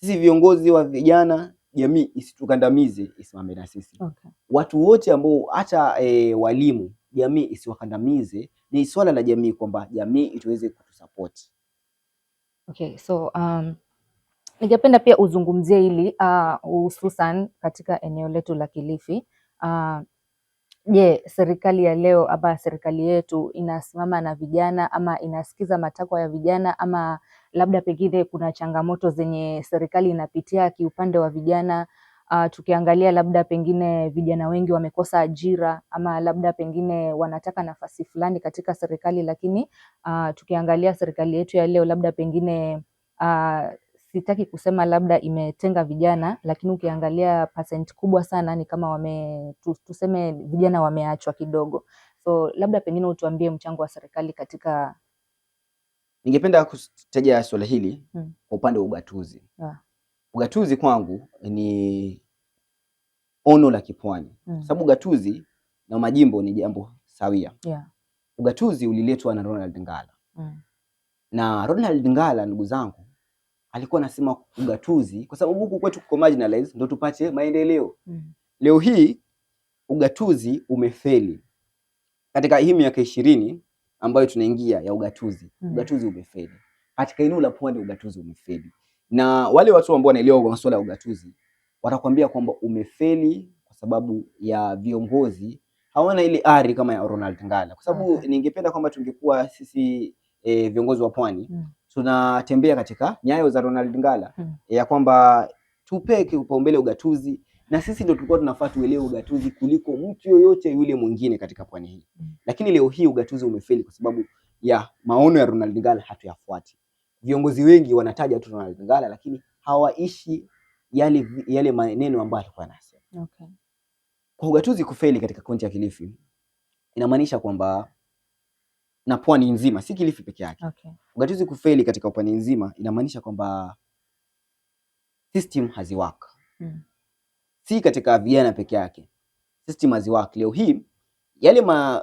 Sisi viongozi wa vijana, jamii isitukandamize, isimame na sisi. Watu wote ambao hata walimu, jamii isiwakandamize. Ni swala la jamii kwamba jamii ituweze kutusupport. Okay, so ningependa pia uzungumzie hili hususan katika eneo letu la Kilifi. Je, serikali ya leo ama serikali yetu inasimama na vijana ama inasikiza matakwa ya vijana, ama labda pengine kuna changamoto zenye serikali inapitia kiupande wa vijana? Tukiangalia labda pengine vijana wengi wamekosa ajira ama labda pengine wanataka nafasi fulani katika serikali, lakini tukiangalia serikali yetu ya leo labda pengine sitaki kusema labda imetenga vijana, lakini ukiangalia percent kubwa sana ni kama tuseme vijana wameachwa kidogo. So labda pengine utuambie mchango wa serikali katika Ningependa kutaja swala hili kwa upande wa ugatuzi. Ugatuzi kwangu ni ono la kipwani, sababu ugatuzi na majimbo ni jambo sawia. Ugatuzi uliletwa na Ronald Ngala. Na Ronald Ngala, ndugu zangu, alikuwa anasema ugatuzi kwa sababu huku kwetu kuko marginalized ndio tupate maendeleo. Leo hii ugatuzi umefeli katika hii miaka 20 ambayo tunaingia ya ugatuzi. Ugatuzi umefeli katika eneo la pwani, ugatuzi umefeli, na wale watu ambao wanaelewa masuala ya ugatuzi watakwambia kwamba umefeli kwa sababu ya viongozi hawana ile ari kama ya Ronald Ngala, kwa sababu ningependa kwamba tungekuwa sisi viongozi wa pwani tunatembea katika nyayo za Ronald Ngala ya kwamba tupe kipaumbele ugatuzi, na sisi ndio tulikuwa tunafaa tuelewe ugatuzi kuliko mtu yoyote yule mwingine katika pwani hii. Lakini leo hii ugatuzi umefeli kwa sababu ya maono ya Ronald Ngala hatuyafuati. Viongozi wengi wanataja tu Ronald Ngala, lakini hawaishi yale maneno ambayo alikuwa anasema. Kwa ugatuzi kufeli katika kaunti ya Kilifi inamaanisha kwamba na pwani nzima, si Kilifi peke yake. Ugatuzi kufeli katika pwani nzima inamaanisha kwamba system haziwork. Si katika vijana peke yake, system haziwork. Leo hii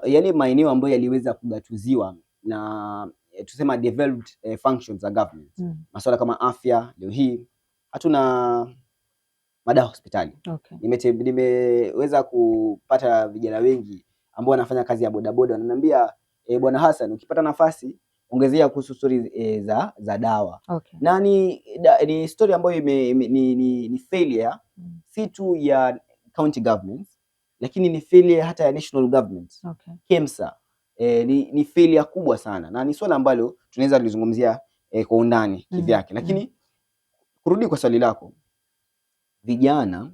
yale maeneo ambayo yaliweza kugatuziwa na tusema developed functions za government, masuala kama afya, leo hii hatuna madawa hospitali. Nimeweza kupata vijana wengi ambao wanafanya kazi ya bodaboda wananiambia, Bwana Hassan, ukipata nafasi ongezea kuhusu story za dawa. Na ni story ambayo ni failure si tu ya county governments, lakini ni failure hata ya national government. KEMSA ni failure kubwa sana, na ni swala ambalo tunaweza kulizungumzia kwa undani kivyake. Lakini kurudi kwa swali lako, vijana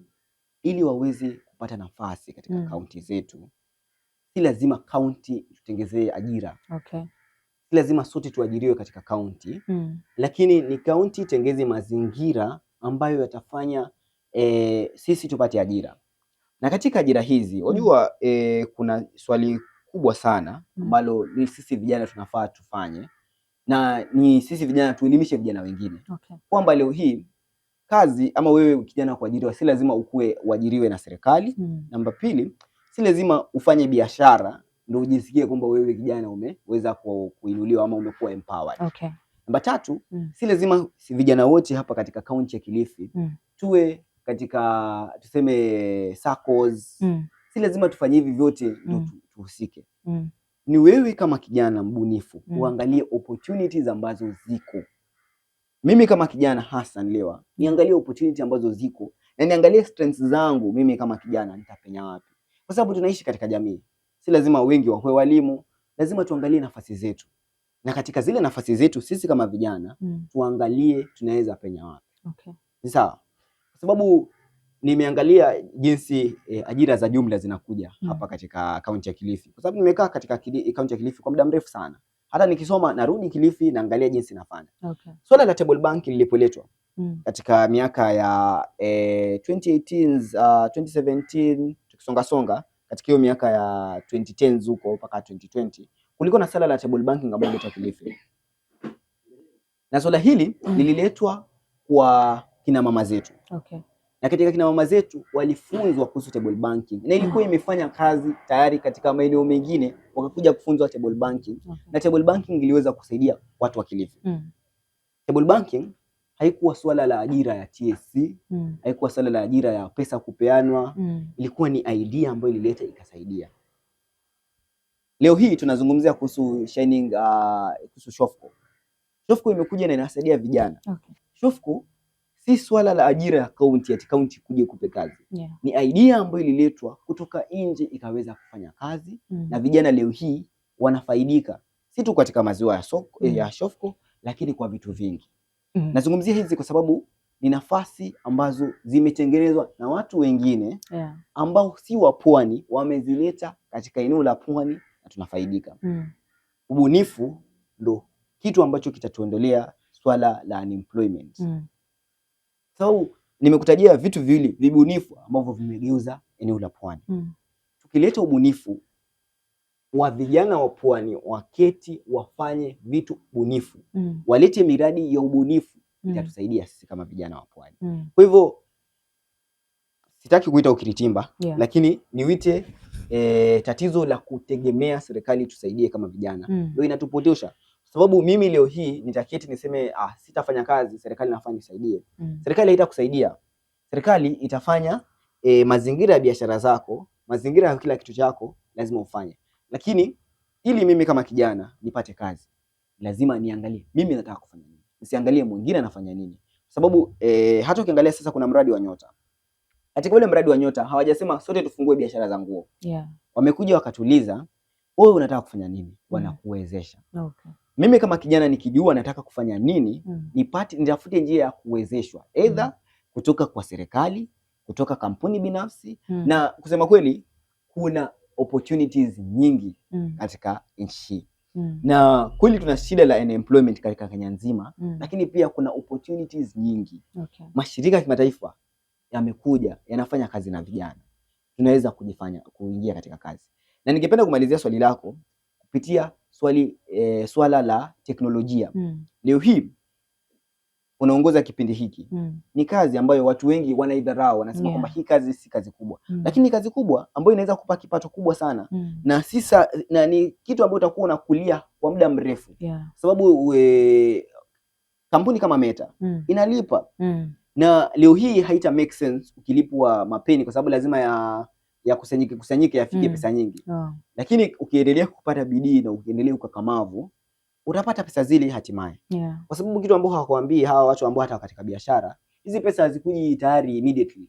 ili waweze kupata nafasi katika kaunti zetu, si lazima kaunti tutengezee ajira. Si lazima sote tuajiriwe katika kaunti, lakini ni kaunti itengeze mazingira ambayo yatafanya Sisi tupate ajira, na katika ajira hizi unajua, kuna swali kubwa sana ambalo ni sisi vijana tunafaa tufanye, na ni sisi vijana tuelimishe vijana wengine kwamba leo hii kazi ama wewe kijana kuajiriwa si lazima ukue uajiriwe na serikali. Namba pili, si lazima ufanye biashara ndio ujisikie kwamba wewe kijana umeweza kuinuliwa ama umekuwa empowered. Namba tatu, si lazima vijana wote hapa katika kaunti ya Kilifi tuwe katika tuseme SACCOS. Si lazima tufanye hivi vyote ndio tuhusike. Ni wewe kama kijana mbunifu uangalie opportunities ambazo ziko. Mimi kama kijana Hassan Lewa niangalie opportunity ambazo ziko na niangalie strengths zangu mimi kama kijana nitapenya wapi, kwa sababu tunaishi katika jamii, si lazima wengi wawe walimu, lazima tuangalie nafasi zetu, na katika zile nafasi zetu sisi kama vijana tuangalie tunaweza penya wapi. Ni sawa, kwa sababu nimeangalia jinsi ajira za jumla zinakuja hapa katika kaunti ya Kilifi, kwa sababu nimekaa katika kaunti ya Kilifi kwa muda mrefu sana. Hata nikisoma narudi Kilifi naangalia jinsi nafanya. Swala la table bank lilipoletwa katika miaka ya 2018, 2017 tukisonga songa katika hiyo miaka ya 2010s huko mpaka 2020, kulikuwa na swala la table banking ambalo lililetwa Kilifi, na swala hili lililetwa kwa kina mama zetu na katika kina mama zetu walifunzwa kuhusu table banking na ilikuwa imefanya kazi tayari katika maeneo mengine, wakakuja kufunzwa table banking na table banking iliweza kusaidia watu wa Kilifi. Table banking haikuwa swala la ajira ya TSC, haikuwa swala la ajira ya pesa kupeanwa, ilikuwa ni idea ambayo ilileta ikasaidia. Leo hii tunazungumzia kuhusu Shining, kuhusu Shofco. Shofco imekuja na inasaidia vijana. Shofco si swala la ajira ya kaunti, ati kaunti kuja kupe kazi. Ni idea ambayo ililetwa kutoka nje ikaweza kufanya kazi na vijana leo hii wanafaidika si tu katika maziwa ya soko, ya Shofco, lakini kwa vitu vingi. Nazungumzia hizi kwa sababu ni nafasi ambazo zimetengenezwa na watu wengine ambao si wa pwani, wamezileta katika eneo la pwani na tunafaidika. Ubunifu ndo kitu ambacho kitatuondolea swala la unemployment. Sababu nimekutajia vitu viwili vibunifu ambavyo vimegeuza eneo la pwani. Tukileta ubunifu wa vijana wa pwani waketi wafanye vitu bunifu, walete miradi ya ubunifu, itatusaidia sisi kama vijana wa pwani. Kwa hivyo sitaki kuita ukiritimba, lakini niwite tatizo la kutegemea serikali tusaidie kama vijana ndio inatupotosha, sababu mimi leo hii nitaketi niseme sitafanya kazi, serikali nafaa nisaidie. Serikali haitakusaidia. Serikali itafanya mazingira ya biashara zako, mazingira ya kila kitu chako lazima ufanye, lakini ili mimi kama kijana nipate kazi lazima niangalie mimi nataka kufanya nini, nisiangalie mwingine anafanya nini, sababu hata ukiangalia sasa kuna mradi wa Nyota. Katika ule mradi wa Nyota hawajasema sote tufungue biashara za nguo. Wamekuja wakatuliza, wewe unataka kufanya nini? Wanakuwezesha. Mimi kama kijana nikijua nataka kufanya nini, nipate nitafute njia ya kuwezeshwa either kutoka kwa serikali, kutoka kampuni binafsi na kusema kweli kuna opportunities nyingi katika nchi hii. Na kweli tuna shida la unemployment katika Kenya nzima, lakini pia kuna opportunities nyingi. Mashirika ya kimataifa yamekuja yanafanya kazi na vijana, tunaweza kujifanya kuingia katika kazi. Na ningependa kumalizia swali lako kupitia swala la teknolojia. Leo hii unaongoza kipindi hiki, ni kazi ambayo watu wengi wanaidharau, wanasema kwamba hii kazi si kazi kubwa, lakini ni kazi kubwa ambayo inaweza kupa kipato kubwa sana na na ni kitu ambacho utakuwa unakulia kwa muda mrefu, sababu kampuni kama Meta inalipa na leo hii haita make sense ukilipwa mapeni, kwa sababu lazima ya kusanyike kusanyike yafikie pesa nyingi, lakini ukiendelea kupata bidii na ukiendelea ukakamavu utapata pesa zile hatimaye, kwa sababu kitu ambao hawakuambii hawa watu ambao hata katika biashara hizi pesa hazikuji tayari immediately.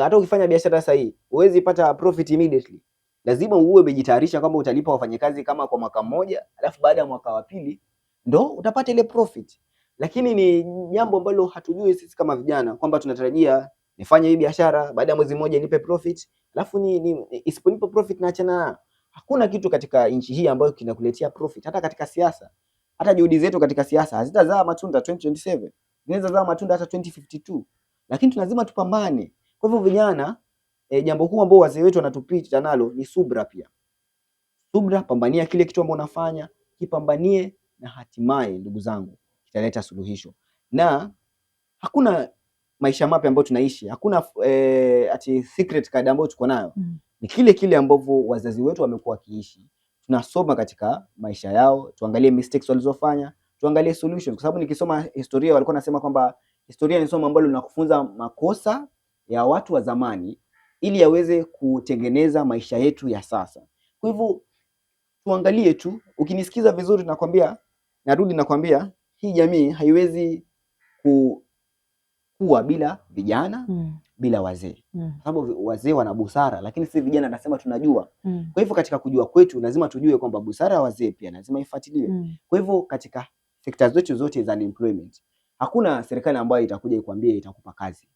Hata ukifanya biashara sasa hii huwezi pata profit immediately. Lazima uwe umejitayarisha kwamba utalipa wafanyakazi kama kwa mwaka mmoja, alafu baada ya mwaka wa pili ndo utapata ile profit. Lakini ni jambo ambalo hatujui sisi kama vijana kwamba tunatarajia nifanye hii biashara baada ya mwezi mmoja nipe profit, alafu ni isiponipa profit naachana nayo. Hakuna kitu katika nchi hii ambayo kinakuletea profit, hata katika siasa. Hata juhudi zetu katika siasa hazitazaa matunda 2027, zinaweza zaa matunda hata 2052. Lakini tunazima tupambane. Kwa hivyo vijana, jambo kuu ambao wazee wetu wanatupita nalo ni subra pia. Subra, pambania kile kitu ambacho unafanya, kipambanie na hatimaye, ndugu zangu, kitaleta suluhisho. Na hakuna maisha mapya ambayo tunaishi, hakuna ati secret card ambayo tuko nayo. Ni kile kile ambavyo wazazi wetu wamekuwa wakiishi. Tunasoma katika maisha yao, tuangalie mistakes walizofanya, tuangalie solutions, kwa sababu nikisoma historia walikuwa nasema kwamba historia ni somo ambalo linakufunza makosa ya watu wa zamani ili yaweze kutengeneza maisha yetu ya sasa. Kwa hivyo tuangalie tu, ukinisikiza vizuri nakwambia, narudi nakwambia, hii jamii haiwezi kuwa bila vijana, bila wazee. Kwa sababu wazee wana busara, lakini sisi vijana nasema tunajua. Kwa hivyo katika kujua kwetu lazima tujue kwamba busara ya wazee pia lazima ifuatiliwe. Kwa hivyo katika sekta zetu zote za unemployment, hakuna serikali ambayo itakuja ikwambie itakupa kazi.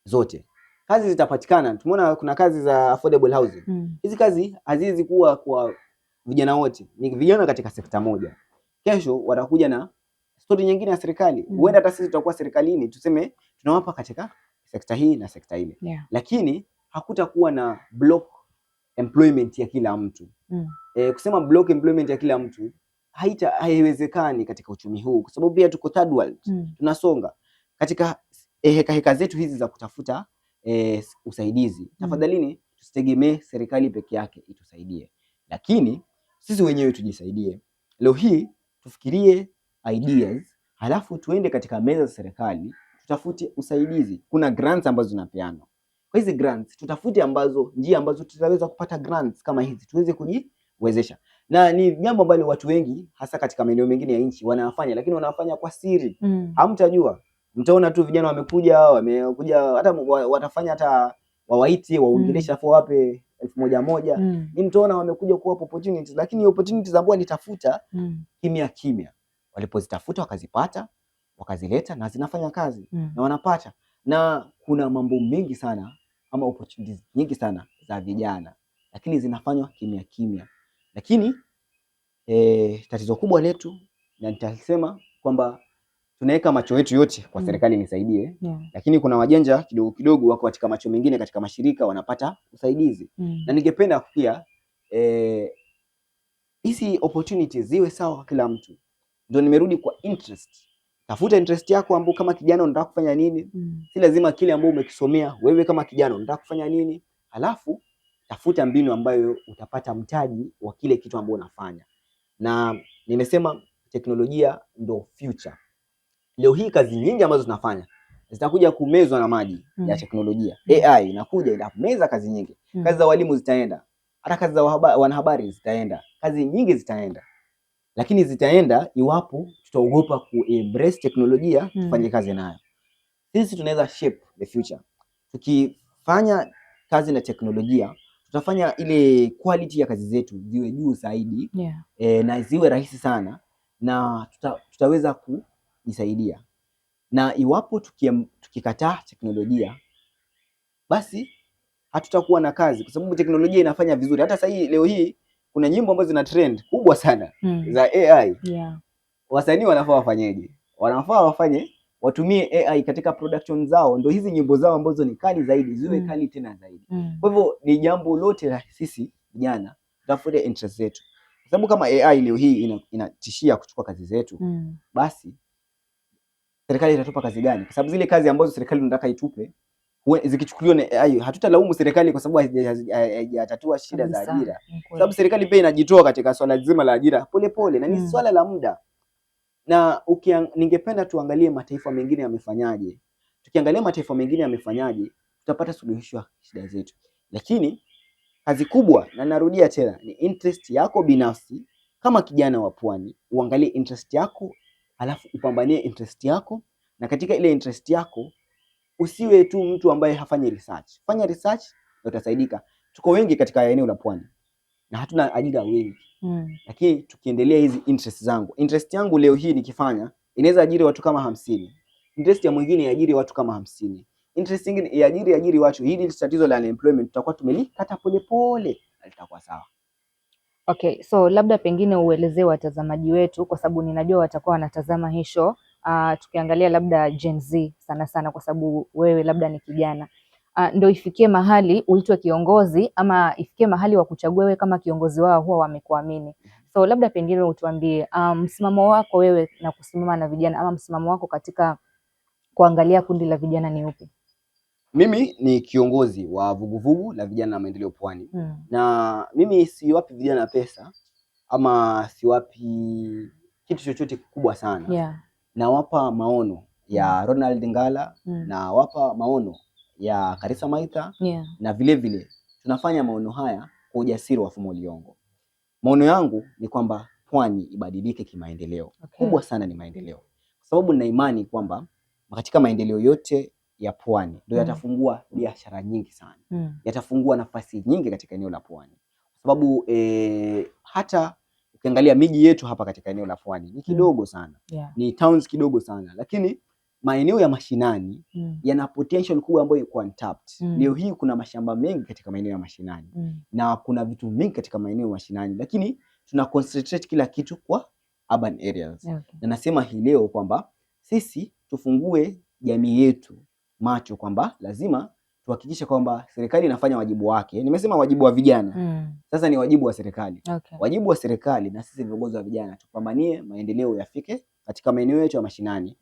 Zote kazi zitapatikana. Tumeona kuna kazi za affordable housing. Hizi kazi haziwezi kuwa kwa vijana wote, ni vijana katika sekta moja. Kesho watakuja na story nyingine ya serikali. Huenda hata sisi tutakuwa serikalini tuseme tunawapa katika sekta hii na sekta ile. Lakini hakutakuwa na block employment ya kila mtu. Kusema block employment ya kila mtu haiwezekani katika uchumi huu, kwa sababu pia tuko third world. Tunasonga katika heka heka zetu hizi za kutafuta usaidizi. Tafadhalini tusitegemee serikali peke yake itusaidie, lakini sisi wenyewe tujisaidie. Leo hii tufikirie ideas, halafu tuende katika meza za serikali tutafute usaidizi. Kuna grants ambazo zinapeanwa. Kwa hizi grants tutafute ambazo njia ambazo tutaweza kupata grants kama hizi tuweze kujiwezesha, na ni jambo ambalo watu wengi hasa katika maeneo mengine ya nchi wanafanya, lakini wanafanya kwa siri. Hamtajua, mtaona tu vijana wamekuja hata watafanya hata wawaite waongeleshe, afu wawape 1000 moja. Ni mtaona wamekuja kuwapa opportunities, lakini opportunities ambao walitafuta kimya kimya, walipozitafuta wakazipata, wakazileta na zinafanya kazi na wanapata. Na kuna mambo mengi sana ama opportunities nyingi sana za vijana, lakini zinafanywa kimya kimya. Lakini tatizo kubwa letu, na nitasema kwamba tunaweka macho yetu yote kwa serikali nisaidie, lakini kuna wajanja kidogo kidogo wako katika macho mengine katika mashirika wanapata usaidizi. Na ningependa pia hizi opportunities ziwe sawa kwa kila mtu. Ndio nimerudi kwa interest. Tafuta interest yako ambapo kama kijana unataka kufanya nini. Si lazima kile ambao umekisomea wewe kama kijana unataka kufanya nini, halafu tafuta mbinu ambayo utapata mtaji wa kile kitu ambao unafanya. Na nimesema teknolojia ndo future. Leo hii kazi nyingi ambazo tunafanya zitakuja kumezwa na maji ya teknolojia. AI inakuja inameza kazi nyingi. Kazi za walimu zitaenda, hata kazi za wanahabari zitaenda, kazi nyingi zitaenda, lakini zitaenda iwapo tutaogopa ku embrace teknolojia, tufanye kazi nayo. Sisi tunaweza shape the future. Tukifanya kazi na teknolojia, tutafanya ile quality ya kazi zetu ziwe juu zaidi, na ziwe rahisi sana na tutaweza kujisaidia. Na iwapo tukikataa teknolojia, basi hatutakuwa na kazi, kwa sababu teknolojia inafanya vizuri. Hata sasa hii leo hii kuna nyimbo ambazo zina trend kubwa sana za AI. Wasanii wanafaa wafanyeje? Wanafaa watumie AI katika production zao, ndio hizi nyimbo zao ambazo ni kali zaidi ziwe kali tena zaidi. Kwa hivyo ni jambo lote la sisi vijana tutafute interest zetu, kwa sababu kama AI leo hii inatishia kuchukua kazi zetu, basi serikali itatupa kazi gani? Kwa sababu zile kazi ambazo serikali inataka itupe zikichukuliwa na AI, hatutalaumu serikali kwa sababu haijatatua shida za ajira, kwa sababu serikali pia inajitoa katika swala zima la ajira polepole, na ni swala la muda. Na ningependa tuangalie mataifa mengine yamefanyaje. Tukiangalia mataifa mengine yamefanyaje, tutapata suluhisho ya shida zetu. Lakini kazi kubwa, na narudia tena, ni interest yako binafsi kama kijana wa pwani, uangalie interest yako, alafu upambanie interest yako, na katika ile interest yako usiwe tu mtu ambaye hafanyi research. Fanya research na utasaidika. Tuko wengi katika eneo la pwani na hatuna ajira wengi, lakini tukiendelea hizi interest zangu, interest yangu leo hii nikifanya inaweza ajiri watu kama 50, interest ya mwingine iajiri watu kama 50, interest nyingine iajiri watu. Hili tatizo la unemployment tutakuwa tumelikata polepole na litakuwa sawa. Okay, so labda pengine uelezee watazamaji wetu, kwa sababu ninajua watakuwa wanatazama hii show, Tukiangalia labda Gen Z sana sana, kwa sababu wewe labda ni kijana, ndo ifikie mahali uitwe kiongozi ama ifikie mahali wakuchague wewe kama kiongozi wao, huwa wamekuamini. So labda pengine utuambie msimamo wako wewe na kusimama na vijana ama msimamo wako katika kuangalia kundi la vijana ni upi? Mimi ni kiongozi wa vuguvugu la vijana na maendeleo Pwani. Na mimi siwapi vijana pesa ama siwapi kitu chochote kikubwa sana. Nawapa maono ya Ronald Ngala, nawapa maono ya Karisa Maitha, na vile vile tunafanya maono haya kwa ujasiri wa Fumo Liongo. Maono yangu ni kwamba Pwani ibadilike kimaendeleo. Kubwa sana ni maendeleo, kwa sababu nina imani kwamba katika maendeleo yote ya Pwani ndio yatafungua biashara nyingi sana, yatafungua nafasi nyingi katika eneo la Pwani, kwa sababu hata ukiangalia miji yetu hapa katika eneo la Pwani ni kidogo sana, ni towns kidogo sana, lakini maeneo ya mashinani yana potential kubwa ambayo iko untapped. Leo hii kuna mashamba mengi katika maeneo ya mashinani na kuna vitu vingi katika maeneo ya mashinani, lakini tuna concentrate kila kitu kwa urban areas. Na nasema hii leo kwamba sisi tufungue jamii yetu macho kwamba lazima tuhakikishe kwamba serikali inafanya wajibu wake. Nimesema wajibu wa vijana, sasa ni wajibu wa serikali. Wajibu wa serikali na sisi viongozi wa vijana tupambanie maendeleo yafike katika maeneo yetu ya mashinani.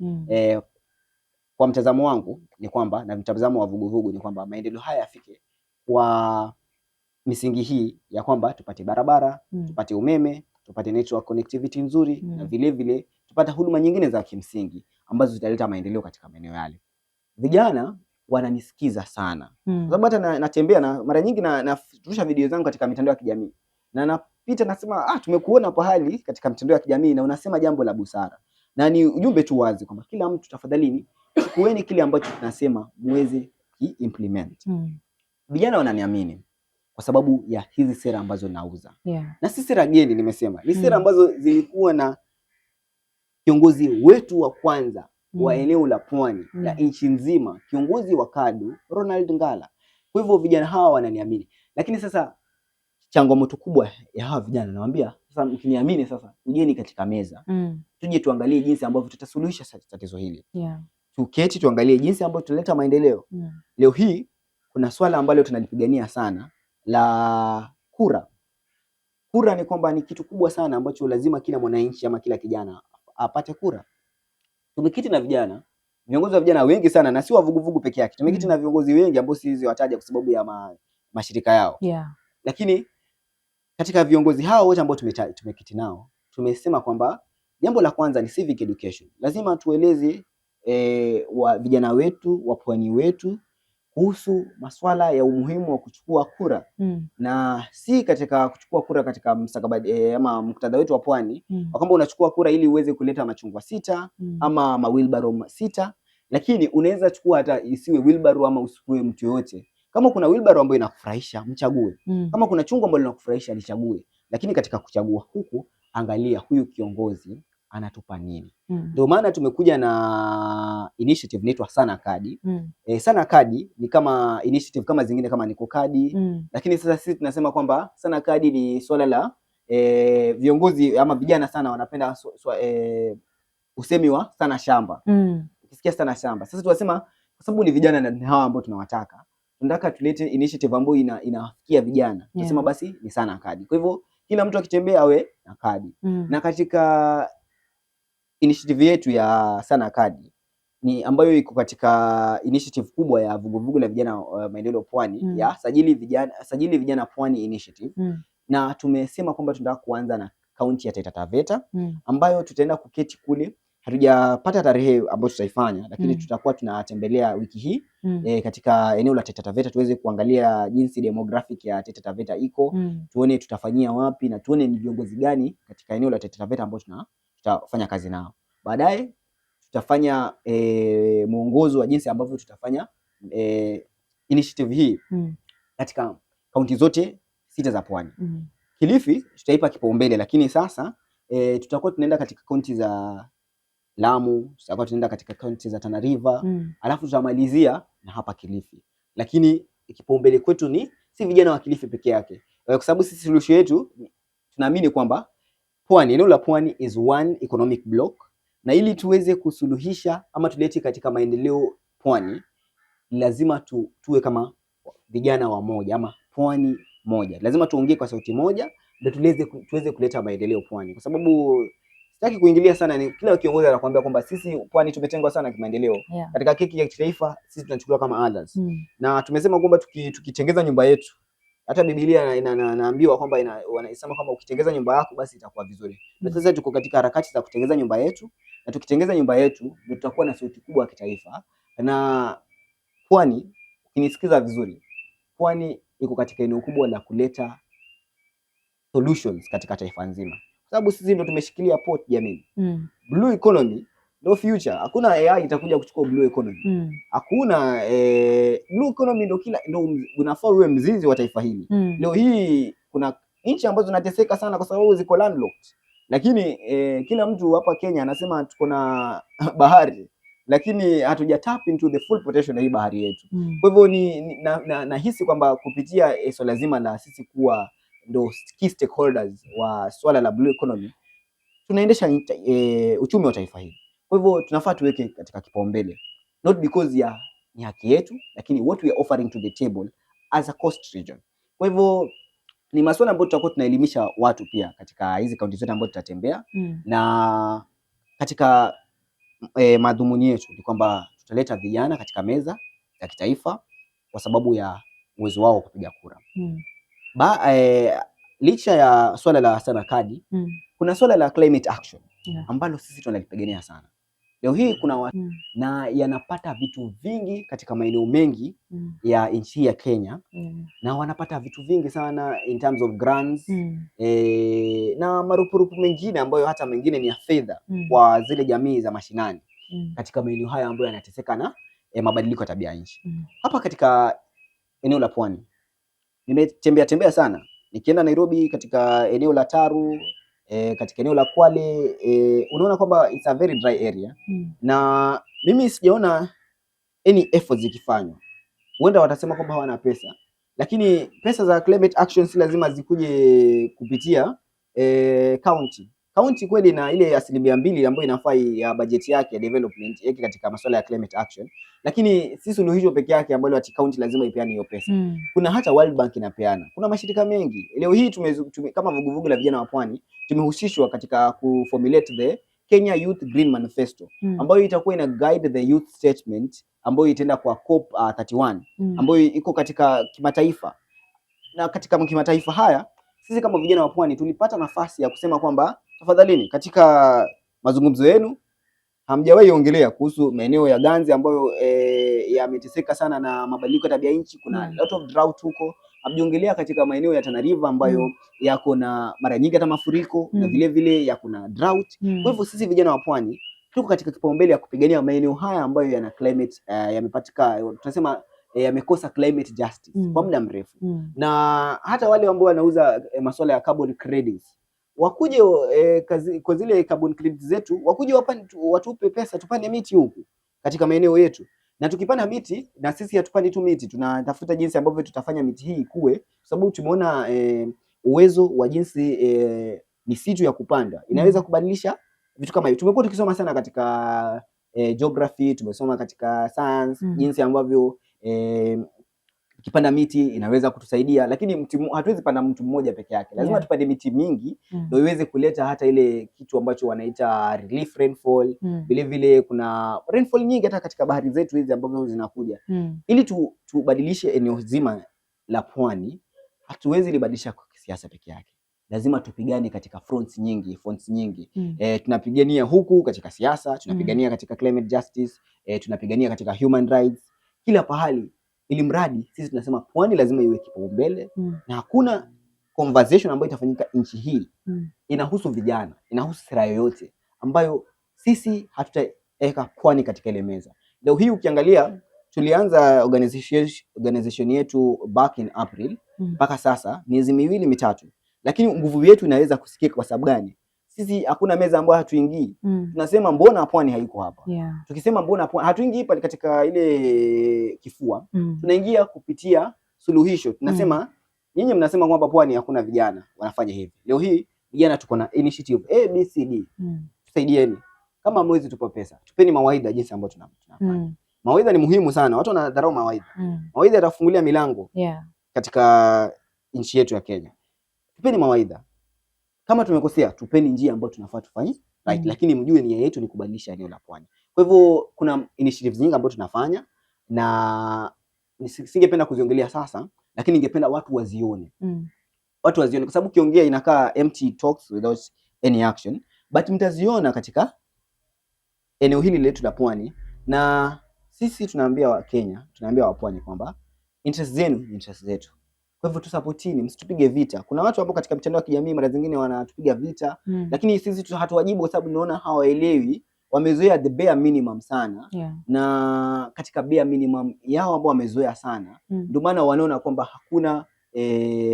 Kwa mtazamo wangu ni kwamba na mtazamo wa vuguvugu ni kwamba maendeleo haya yafike kwa misingi hii ya kwamba tupate barabara, tupate umeme, tupate network connectivity nzuri na vile vile tupate huduma nyingine za kimsingi ambazo zitaleta maendeleo katika maeneo yale. Vijana wananisikiza sana kwa sababu hata natembea na mara nyingi narusha video zangu katika mitandao ya kijamii na napita nasema, ah, tumekuona pahali katika mitandao ya kijamii na unasema jambo la busara, na ni ujumbe tu wazi kwamba kila mtu tafadhalini, chukueni kile ambacho tunasema muweze ki-implement. Vijana wananiamini kwa sababu ya hizi sera ambazo nauza, na si sera geni, nimesema ni sera ambazo zilikuwa na kiongozi wetu wa kwanza wa eneo la Pwani la nchi nzima, kiongozi wa KADU Ronald Ngala. Kwa hivyo vijana hawa wananiamini, lakini sasa changamoto kubwa ya hawa vijana nawaambia sasa, mkiniamini sasa, ujeni katika meza tuje tuangalie jinsi ambavyo tutasuluhisha tatizo hili, tuketi tuangalie jinsi ambavyo tutaleta maendeleo. Leo hii kuna swala ambalo tunalipigania sana la kura. Kura ni kwamba ni kitu kubwa sana ambacho lazima kila mwananchi ama kila kijana apate kura. Tumeketi na vijana, viongozi wa vijana wengi sana, na si wa vuguvugu peke yake. Tumeketi na viongozi wengi ambao siwezi wataja kwa sababu ya mashirika yao, lakini katika viongozi hao wote ambao tumeketi nao tumesema kwamba jambo la kwanza ni civic education. Lazima tueleze wa vijana wetu wa pwani wetu kuhusu maswala ya umuhimu wa kuchukua kura na si katika kuchukua kura katika mstakabali ama muktadha wetu wa pwani kwamba unachukua kura ili uweze kuleta machungwa 6 ama mawilbaro 6, lakini unaweza chukua hata isiwe wheelbarrow ama usikue mtu yoyote. Kama kuna wheelbarrow ambayo inakufurahisha mchague, kama kuna chungwa ambalo linakufurahisha lichague, lakini katika kuchagua huku angalia huyu kiongozi anatupa nini. Ndio maana tumekuja na initiative inaitwa Sana Kadi. Sana Kadi ni kama initiative kama zingine kama Niko Kadi, lakini sasa sisi tunasema kwamba Sana Kadi ni swala la viongozi ama vijana sana wanapenda usemi wa sana shamba. Ukisikia sana shamba, sasa tunasema kwa sababu ni vijana na hawa ambao tunawataka, tunataka tulete initiative ambayo inawafikia vijana. Tunasema basi ni Sana Kadi. Kwa hivyo kila mtu akitembea awe na kadi. Na katika initiative yetu ya Sana Kadi ni ambayo iko katika initiative kubwa ya vuguvugu la vijana maendeleo Pwani ya sajili vijana Pwani initiative. Na tumesema kwamba tunataka kuanza na kaunti ya Taita Taveta ambayo tutaenda kuketi kule. Hatujapata tarehe ambayo tutaifanya, lakini tutakuwa tunatembelea wiki hii katika eneo la Taita Taveta tuweze kuangalia jinsi demographic ya Taita Taveta iko, tuone tutafanyia wapi na tuone ni viongozi gani katika eneo la Taita Taveta ambao tutafanya kazi nao. Baadaye tutafanya mwongozo wa jinsi ambavyo tutafanya initiative hii katika kaunti zote 6 za Pwani. Kilifi tutaipa kipaumbele, lakini sasa tutakuwa tunaenda katika kaunti za Lamu, tutakuwa tunaenda katika kaunti za Tana River, alafu tutamalizia na hapa Kilifi. Lakini kipaumbele kwetu ni si vijana wa Kilifi peke yake, kwa sababu sisi suluhisho yetu tunaamini kwamba Pwani, eneo la Pwani is one economic block Na ili tuweze kusuluhisha ama tulete katika maendeleo pwani, lazima tuwe kama vijana wa moja ama pwani moja, lazima tuongee kwa sauti moja ndio tuweze kuleta maendeleo pwani, kwa sababu sitaki kuingilia sana, ni kila kiongozi anakuambia kwamba sisi pwani tumetengwa sana kimaendeleo. Katika keki ya kitaifa sisi tunachukuliwa kama others. Na tumesema kwamba tukitengeza nyumba yetu, hata Biblia inaambiwa kwamba wanasema kwamba ukitengeza nyumba yako basi itakuwa vizuri. Na sasa tuko katika harakati za kutengeza nyumba yetu, na tukitengeza nyumba yetu ndio tutakuwa na sauti kubwa ya kitaifa. Na pwani, ukinisikiza vizuri, pwani iko katika eneo kubwa la kuleta solutions katika taifa nzima, kwa sababu sisi ndio tumeshikilia port jamii. Blue economy ndio future. Hakuna AI itakuja kuchukua blue economy. Hakuna blue economy ndio kila ndio unafaa uwe mzizi wa taifa hili. Leo hii kuna nchi ambazo zinateseka sana kwa sababu ziko landlocked, lakini kila mtu hapa Kenya anasema tuko na bahari, lakini hatuja tap into the full potential ya hii bahari yetu. Kwa hivyo ni na, na, nahisi kwamba kupitia swala zima la sisi kuwa ndo key stakeholders wa swala la blue economy tunaendesha uchumi wa taifa hili. Kwa hivyo tunafaa tuweke katika kipaumbele, not because ya ni haki yetu, lakini what we are offering to the table as a coast region. Kwa hivyo ni masuala ambayo tutakuwa tunaelimisha watu pia katika hizi kaunti zote ambazo tutatembea na katika madhumuni yetu ni kwamba tutaleta vijana katika meza ya kitaifa kwa sababu ya uwezo wao wa kupiga kura. Licha ya swala la sana kadi, kuna swala la climate action ambalo sisi tunalipigania sana. Leo hii kuna watu na yanapata vitu vingi katika maeneo mengi ya nchi hii ya Kenya na wanapata vitu vingi sana in terms of grants na marupurupu mengine ambayo hata mengine ni ya fedha kwa zile jamii za mashinani katika maeneo haya ambayo yanateseka na mabadiliko ya tabia nchi. Hapa katika eneo la Pwani nimetembea tembea sana, nikienda Nairobi katika eneo la Taru katika eneo la Kwale unaona kwamba it's a very dry area na mimi sijaona any efforts zikifanywa. Huenda watasema kwamba hawana pesa, lakini pesa za climate action si lazima zikuje kupitia county. County kweli na ile 2% ambayo inafaa ya bajeti yake ya development yake katika masuala ya climate action, lakini si suluhisho peke yake ambalo ati county lazima ipeane hiyo pesa. Kuna hata World Bank inapeana, kuna mashirika mengi. Leo hii kama vuguvugu la vijana wa Pwani tumehusishwa katika kuformulate the Kenya Youth Green Manifesto ambayo itakuwa ina guide the youth statement ambayo itaenda kwa COP 31 ambayo iko katika kimataifa. Na katika kimataifa haya sisi kama vijana wa Pwani tulipata nafasi ya kusema kwamba tafadhalini, katika mazungumzo yenu hamjawahi ongelea kuhusu maeneo ya Ganze ambayo yameteseka sana na mabadiliko ya tabia nchi. Kuna lot of drought huko. Hamjaongelea katika maeneo ya Tana River ambayo yako na mara nyingi hata mafuriko na vile vile yako na drought. Kwa hivyo sisi vijana wa Pwani tuko katika kipaumbele ya kupigania maeneo haya ambayo yana climate yamepatika tunasema yamekosa climate justice kwa muda mrefu na hata wale ambao wanauza masuala ya carbon credits wakuje kwa zile carbon credits zetu wakuje watupe pesa tupande miti huku katika maeneo yetu, na tukipanda miti na sisi hatupandi tu miti, tunatafuta jinsi ambavyo tutafanya miti hii ikue, kwa sababu tumeona uwezo wa jinsi misitu ya kupanda inaweza kubadilisha vitu kama hivyo. Tumekuwa tukisoma sana katika geography, tumesoma katika science jinsi ambavyo tukipanda miti inaweza kutusaidia, lakini hatuwezi panda mtu mmoja peke yake, lazima tupande miti mingi ndio iweze kuleta hata ile kitu ambacho wanaita relief rainfall. Vile vile kuna rainfall nyingi hata katika bahari zetu hizi ambazo zinakuja. Ili tubadilishe eneo zima la pwani, hatuwezi libadilisha kwa kisiasa peke yake, lazima tupigane katika fronts nyingi, fronts nyingi. Tunapigania huku katika siasa, tunapigania katika climate justice, tunapigania katika human rights, kila pahali, ili mradi sisi tunasema pwani lazima iwe kipaumbele na hakuna conversation ambayo itafanyika nchi hii inahusu vijana, inahusu sera yoyote ambayo sisi hatutaweka pwani katika ile meza. Leo hii ukiangalia tulianza organization yetu back in April mpaka sasa miezi miwili mitatu, lakini nguvu yetu inaweza kusikika. Kwa sababu gani? Sisi hakuna meza ambayo hatuingii. Tunasema mbona pwani haiko hapa? Tukisema mbona pwani hatuingii pale katika ile kifua, tunaingia kupitia suluhisho. Tunasema nyinyi mnasema kwamba pwani hakuna vijana wanafanya hivi. Leo hii vijana tuko na initiative A, B, C, D, tusaidieni. Kama hamwezi tupa pesa, tupeni mawaidha jinsi ambavyo tunafanya. Mawaidha ni muhimu sana, watu wanadharau mawaidha. Mawaidha yatafungulia milango katika nchi yetu ya Kenya. Tupeni mawaidha. Kama tumekosea, tupeni njia ambayo tunafaa tufanye right, lakini mjue nia yetu ni kubadilisha eneo la pwani. Kwa hivyo kuna initiatives nyingi ambazo tunafanya na singependa kuziongelea sasa, lakini ningependa watu wazione. Watu wazione kwa sababu ukiongea inakaa empty talks without any action, but mtaziona katika eneo hili letu la pwani, na sisi tunaambia Wakenya, tunaambia wapwani kwamba interest zenu ni interest zetu. Kwa hivyo tusupportini, msitupige vita. Kuna watu ambao katika mitandao ya kijamii mara zingine wanatupiga vita, lakini sisi hatuwajibu kwa sababu tunaona hawaelewi, wamezoea the bare minimum sana, na katika bare minimum yao ambao wamezoea sana, ndio maana wanaona kwamba hakuna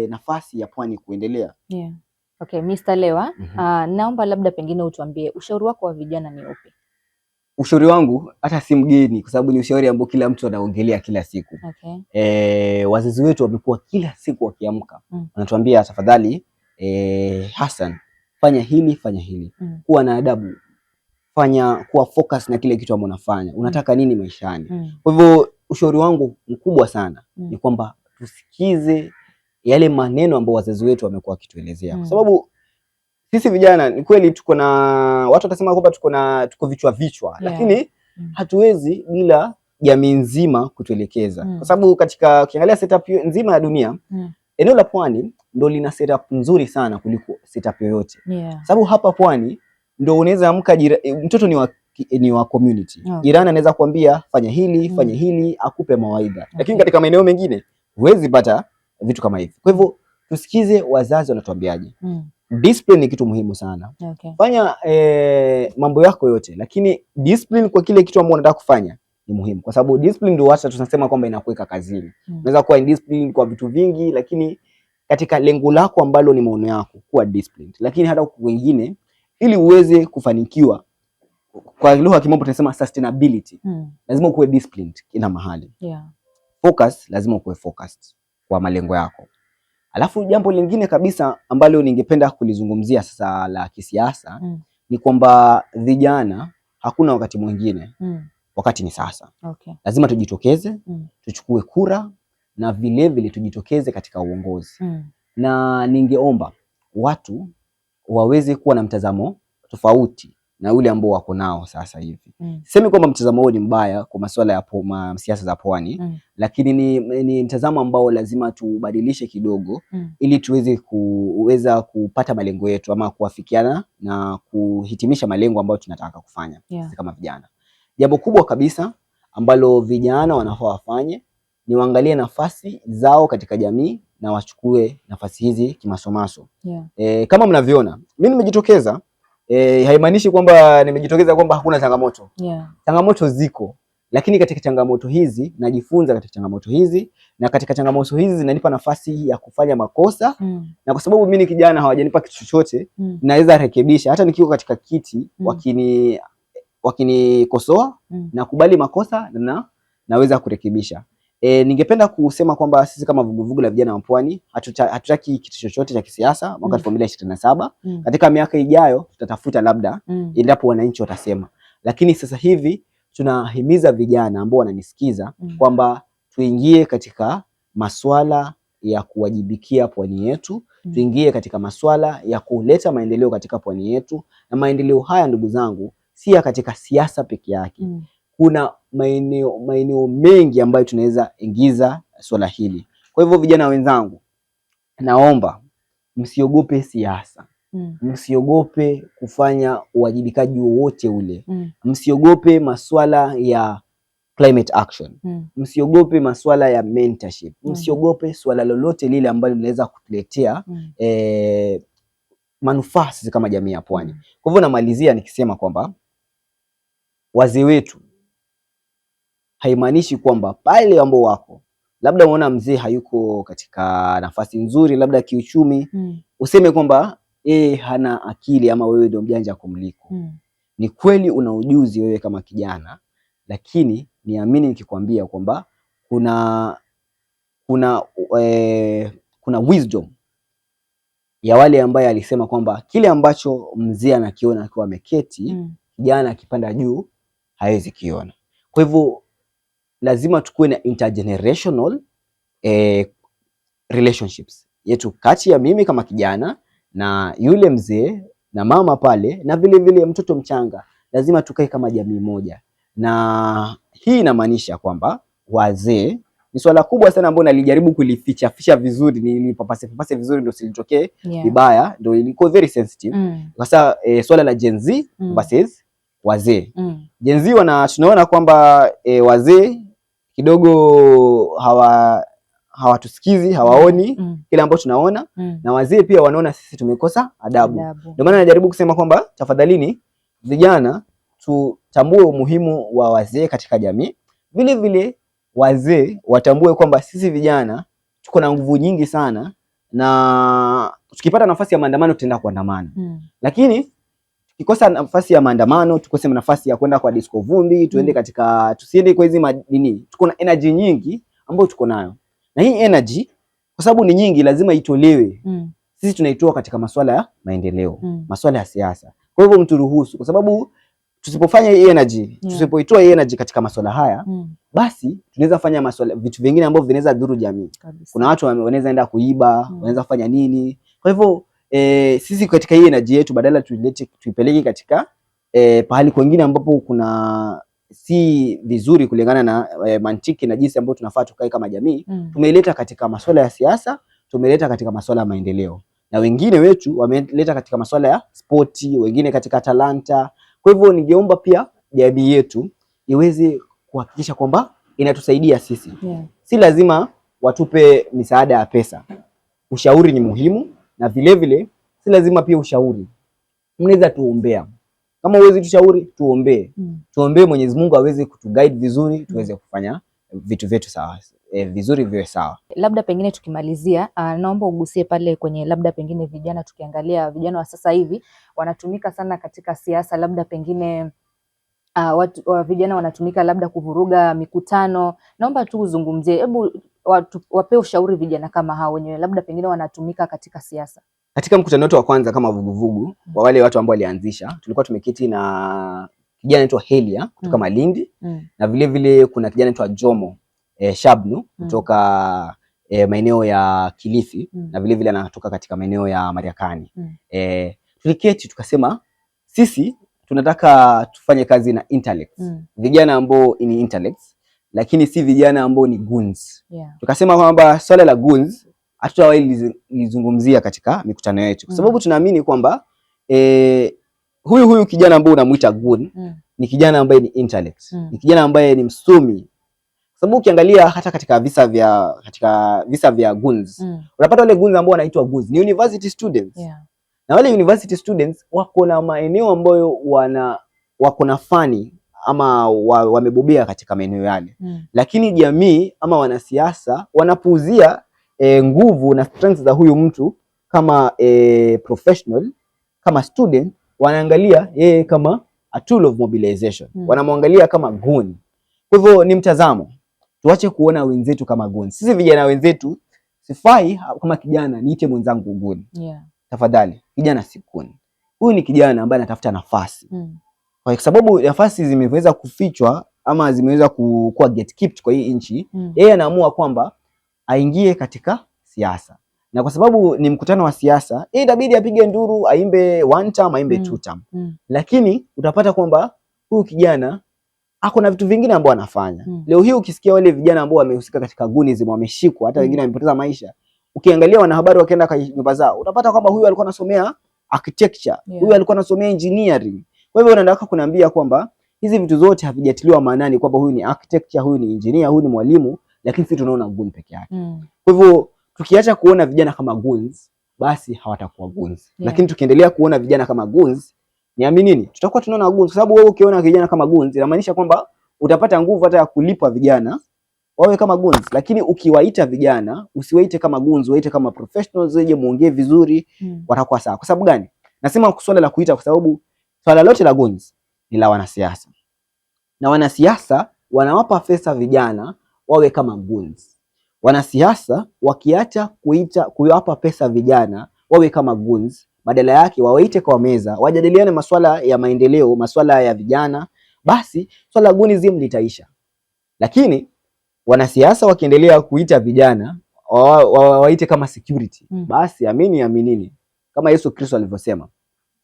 nafasi ya pwani kuendelea. Yeah. Okay, Mr. Lewa, naomba labda pengine utuambie ushauri wako wa vijana ni upi? Ushauri wangu hata si mgeni, kwa sababu ni ushauri ambao kila mtu anaongelea kila siku. Wazazi wetu wamekuwa kila siku wakiamka wanatuambia tafadhali, Hassan, fanya hili, fanya hili, kuwa na adabu, fanya kuwa focus na kile kitu ambacho unafanya, unataka nini maishani. Kwa hivyo ushauri wangu mkubwa sana ni kwamba tusikize yale maneno ambayo wazazi wetu wamekuwa wakituelezea, kwa sababu sisi vijana ni kweli tuko na watu watasema kwamba tuko vichwa vichwa, lakini hatuwezi bila jamii nzima kutuelekeza, kwa sababu katika ukiangalia setup nzima ya dunia, eneo la pwani ndo lina setup nzuri sana kuliko setup yoyote, sababu hapa pwani ndo unaweza amka mtoto ni wa community. Jirani anaweza kuambia fanya hili, fanya hili, akupe mawaidha, lakini katika maeneo mengine huwezi pata vitu kama hivi. Kwa hivyo tusikize wazazi wanatuambiaje. Discipline ni kitu muhimu sana. Fanya mambo yako yote, lakini discipline kwa kile kitu ambacho unataka kufanya ni muhimu, kwa sababu discipline ndio hasa tunasema kwamba inakuweka kazini. Unaweza kuwa indiscipline kwa vitu vingi, lakini katika lengo lako ambalo ni maono yako, kuwa disciplined. Lakini hata kwa wengine, ili uweze kufanikiwa, kwa lugha ya kimombo tunasema sustainability, lazima ukuwe disciplined kila mahali. Focus, lazima ukuwe focused kwa malengo yako. Alafu jambo lingine kabisa ambalo ningependa kulizungumzia sasa la kisiasa ni kwamba vijana, hakuna wakati mwingine, wakati ni sasa. Lazima tujitokeze, tuchukue kura na vilevile tujitokeze katika uongozi. Na ningeomba watu waweze kuwa na mtazamo tofauti na ule ambao wako nao sasa hivi. Sisemi kwamba mtazamo huo ni mbaya kwa masuala ya siasa za pwani, lakini ni mtazamo ambao lazima tubadilishe kidogo ili tuweze kuweza kupata malengo yetu ama kuafikiana na kuhitimisha malengo ambayo tunataka kufanya sisi kama vijana. Jambo kubwa kabisa ambalo vijana wanafaa wafanye ni waangalie nafasi zao katika jamii na wachukue nafasi hizi kimasomaso. Kama mnavyoona mimi nimejitokeza, haimaanishi kwamba nimejitokeza kwamba hakuna changamoto. Changamoto ziko, lakini katika changamoto hizi najifunza katika changamoto hizi, na katika changamoto hizi zinanipa nafasi ya kufanya makosa, na kwa sababu mimi ni kijana, hawajanipa kitu chochote, naweza rekebisha hata nikiwa katika kiti, wakinikosoa nakubali makosa na naweza kurekebisha. Ningependa kusema kwamba sisi kama vuguvugu la vijana wa Pwani hatutaki kitu chochote cha kisiasa mwaka 2027. Katika miaka ijayo tutatafuta labda endapo wananchi watasema, lakini sasa hivi tunahimiza vijana ambao wananisikiza kwamba tuingie katika maswala ya kuwajibikia pwani yetu, tuingie katika maswala ya kuleta maendeleo katika pwani yetu, na maendeleo haya ndugu zangu si ya katika siasa peke yake. Kuna maeneo mengi ambayo tunaweza ingiza swala hili. Kwa hivyo vijana wenzangu, naomba msiogope siasa, msiogope kufanya uwajibikaji wowote ule, msiogope maswala ya climate action, msiogope maswala ya mentorship, msiogope swala lolote lile ambalo linaweza kutuletea manufaa sisi kama jamii ya pwani. Kwa hivyo namalizia nikisema kwamba wazee wetu, haimaanishi kwamba pale ambao wako labda unaona mzee hayuko katika nafasi nzuri labda kiuchumi, useme kwamba yeye hana akili ama wewe ndio mjanja kumliko. Ni kweli una ujuzi wewe kama kijana, lakini niamini nikikwambia kwamba kuna wisdom ya wale ambaye alisema kwamba kile ambacho mzee anakiona akiwa ameketi kijana akipanda juu hawezi kiona. Kwa hivyo lazima tukuwe na intergenerational relationships yetu kati ya mimi kama kijana na yule mzee na mama pale na vile vile mtoto mchanga. Lazima tukae kama jamii moja, na hii inamaanisha kwamba wazee ni swala kubwa sana ambalo nalijaribu kulificha ficha vizuri, nilipapase papase vizuri ndio silitokee vibaya, ndio ilikuwa very sensitive. Sasa swala la Gen Z versus wazee. Gen Z tunaona kwamba wazee kidogo hawatusikizi, hawaoni kile ambacho tunaona, na wazee pia wanaona sisi tumekosa adabu. Adabu. Ndio maana najaribu kusema kwamba tafadhalini, vijana tutambue umuhimu wa wazee katika jamii, vile vile wazee watambue kwamba sisi vijana tuko na nguvu nyingi sana, na tukipata nafasi ya maandamano tutaenda kuandamana, lakini tukikosa nafasi ya maandamano, tukose nafasi ya kwenda kwa disco vumbi, tuende katika, tusiende kwa hizi nini, tuko na energy nyingi ambayo tuko nayo, na hii energy kwa sababu ni nyingi, lazima itolewe. Sisi tunaitoa katika masuala ya maendeleo, masuala ya siasa. Kwa hivyo mturuhusu, kwa sababu tusipofanya hii energy, tusipoitoa hii energy katika masuala haya, basi tunaweza fanya masuala vitu vingine ambavyo vinaweza dhuru jamii. Kuna watu wanaweza enda kuiba, wanaweza fanya nini. Kwa hivyo sisi katika hii energy yetu badala tuilete tuipeleke katika pahali kwengine ambapo kuna si vizuri kulingana na mantiki na jinsi ambavyo tunafaa tukae kama jamii, tumeileta katika masuala ya siasa, tumeleta katika masuala ya maendeleo, na wengine wetu wameleta katika masuala ya spoti, wengine katika talanta. Kwa hivyo ningeomba pia jamii yetu iweze kuhakikisha kwamba inatusaidia sisi. Si lazima watupe misaada ya pesa, ushauri ni muhimu, na vile vile si lazima pia ushauri, mnaweza tuombea. Kama huwezi tushauri, tuombee. Tuombee Mwenyezi Mungu aweze kutuguide vizuri, tuweze kufanya vitu vyetu sawa, vizuri viwe sawa. Labda pengine tukimalizia, naomba ugusie pale kwenye labda pengine vijana, tukiangalia vijana wa sasa hivi wanatumika sana katika siasa, labda pengine vijana wanatumika labda kuvuruga mikutano. Naomba tu uzungumzie, hebu wape ushauri vijana kama hao wenyewe, labda pengine wanatumika katika siasa. Katika mkutano wetu wa kwanza kama vuguvugu, wa wale watu ambao walianzisha, tulikuwa tumeketi na kijana anaitwa Helia kutoka Malindi, na vile vile kuna kijana anaitwa Jomo Shabnu kutoka maeneo ya Kilifi, na vile vile anatoka katika maeneo ya Mariakani. Tuliketi tukasema sisi tunataka tufanye kazi na intellects, vijana ambao ni intellects, lakini si vijana ambao ni goons. Tukasema kwamba swala la goons hatutawahi lizungumzia katika mikutano yetu kwa sababu tunaamini kwamba huyu kijana ambaye unamuita goon ni kijana ambaye ni intellect, ni kijana ambaye ni msomi, kwa sababu ukiangalia hata katika visa vya goons, unapata wale goons ambao wanaitwa goons ni university students, na wale university students wako na maeneo ambayo wako na fani ama wamebobea katika maeneo yale, lakini jamii ama wanasiasa wanapuuzia nguvu na strengths za huyu mtu kama professional, kama student, wanaangalia yeye kama a tool of mobilization, wanamwangalia kama goon. Kwa hivyo ni mtazamo, tuache kuona wenzetu kama goon. Sisi vijana wenzetu, sifai kama kijana niite mwenzangu goon. Tafadhali, kijana si goon. Huyu ni kijana ambaye anatafuta nafasi, kwa sababu nafasi zimeweza kufichwa ama zimeweza kuwa gatekept kwa hii nchi. Yeye anaamua kwamba aingie katika siasa, na kwa sababu ni mkutano wa siasa, yeye itabidi apige nduru, aimbe one term, aimbe two term. Lakini utapata kwamba huyu kijana ako na vitu vingine ambao anafanya. Leo hii ukisikia wale vijana ambao wamehusika katika goonism wameshikwa, hata wengine wamepoteza maisha, ukiangalia wanahabari wakienda kwa nyumba zao, utapata kwamba huyu alikuwa anasomea architecture, huyu alikuwa anasomea engineering. Kwa hivyo unataka kuniambia kwamba hizi vitu zote havijatiliwa maanani kwamba huyu ni architecture, huyu ni engineer, huyu ni mwalimu, lakini sisi tunaona goon peke yake. Kwa hivyo tukiacha kuona vijana kama goons, basi hawatakuwa goons. Lakini tukiendelea kuona vijana kama goons, niaminini, tutakuwa tunaona goons, kwa sababu wewe ukiona vijana kama goons inamaanisha kwamba utapata nguvu hata ya kulipa vijana wawe kama goons. Lakini ukiwaita vijana, usiwaite kama goons, waite kama professionals, weje muongee vizuri, watakuwa sawa. Kwa sababu gani? Nasema swala la kuita kwa sababu swala lote la goons ni la wanasiasa, na wanasiasa wanawapa pesa vijana wawe kama goons. Wanasiasa wakiacha kuita kuwapa pesa vijana wawe kama goons, Badala yake wawaite kwa meza, wajadiliane masuala ya maendeleo, masuala ya vijana, basi swala la gunism litaisha. Lakini wanasiasa wakiendelea kuita vijana waite kama security, basi amini aminini, kama Yesu Kristo alivyosema,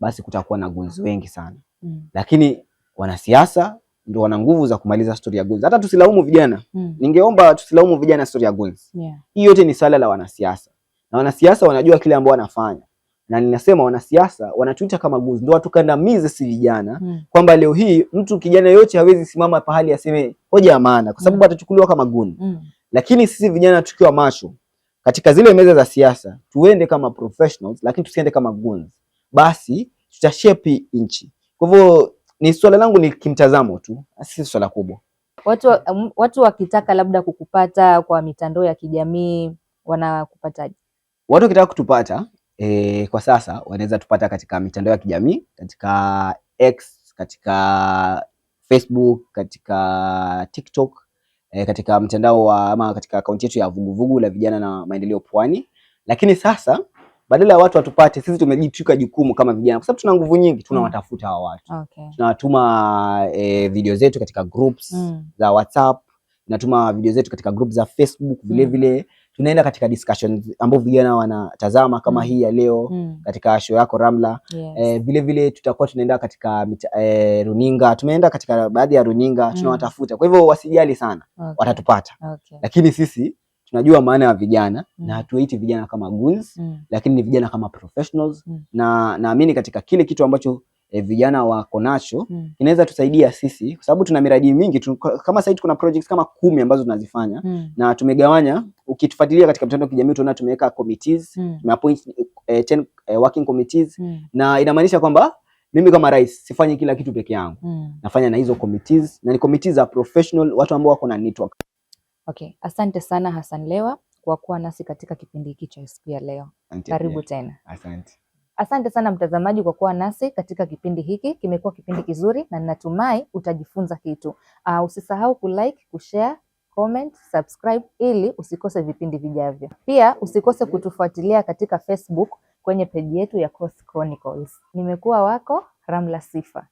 basi kutakuwa na goons wengi sana. Lakini wanasiasa ndio wana nguvu za kumaliza story ya goons. Hata tusilaumu vijana. Ningeomba tusilaumu vijana story ya goons. Hii yote ni swala la wanasiasa, na wanasiasa wanajua kile ambao wanafanya, na ninasema wanasiasa wanatuita kama goons ndio watukandamize si vijana, kwamba leo hii mtu kijana yote hawezi simama pahali aseme hoja ya maana kwa sababu atachukuliwa kama goon. Lakini sisi vijana tukiwa macho katika zile meza za siasa, tuende kama professionals, lakini tusiende kama goons, basi tutashape nchi. Kwa hivyo ni swala langu ni kimtazamo tu, si swala kubwa. Watu wakitaka labda kukupata kwa mitandao ya kijamii wanakupataje? Watu wakitaka kutupata kwa sasa wanaweza tupata katika mitandao ya kijamii, katika X, katika Facebook, katika TikTok, katika mtandao wa ama katika akaunti yetu ya Vuguvugu la Vijana na Maendeleo Pwani. Lakini sasa badala ya watu watupate, sisi tumejitwika jukumu kama vijana, kwa sababu tuna nguvu nyingi, tunawatafuta hawa watu, tunawatuma video zetu katika groups za WhatsApp, tunatuma video zetu katika group za Facebook vile vile tunaenda katika discussions ambao vijana wanatazama kama hii ya leo katika show yako Ramla. Vile vile tutakuwa tunaenda katika runinga, tumeenda katika baadhi ya runinga tunawatafuta. Kwa hivyo wasijali sana, watatupata. Lakini sisi tunajua maana ya vijana na hatuwaiti vijana kama goons, lakini ni vijana kama professionals na naamini katika kile kitu ambacho vijana wako nacho kinaweza tusaidia sisi, kwa sababu tuna miradi mingi kama sasa kuna projects kama 10 ambazo tunazifanya na tumegawanya. Ukitufuatilia katika mitandao ya kijamii utaona tumeweka committees, tumeappoint 10 working committees na inamaanisha kwamba mimi kama rais sifanyi kila kitu peke yangu, nafanya na hizo committees na ni committees za professional, watu ambao wako na network. Okay, asante sana Hassan Lewa kwa kuwa nasi katika kipindi hiki cha siku ya leo. Asante Karibu pia. tena. Asante. Asante sana mtazamaji kwa kuwa nasi katika kipindi hiki. Kimekuwa kipindi kizuri na natumai utajifunza kitu. Usisahau kulike, kushare, comment, subscribe ili usikose vipindi vijavyo. Pia usikose kutufuatilia katika Facebook kwenye peji yetu ya Coast Chronicles. Nimekuwa wako Ramla Sifa.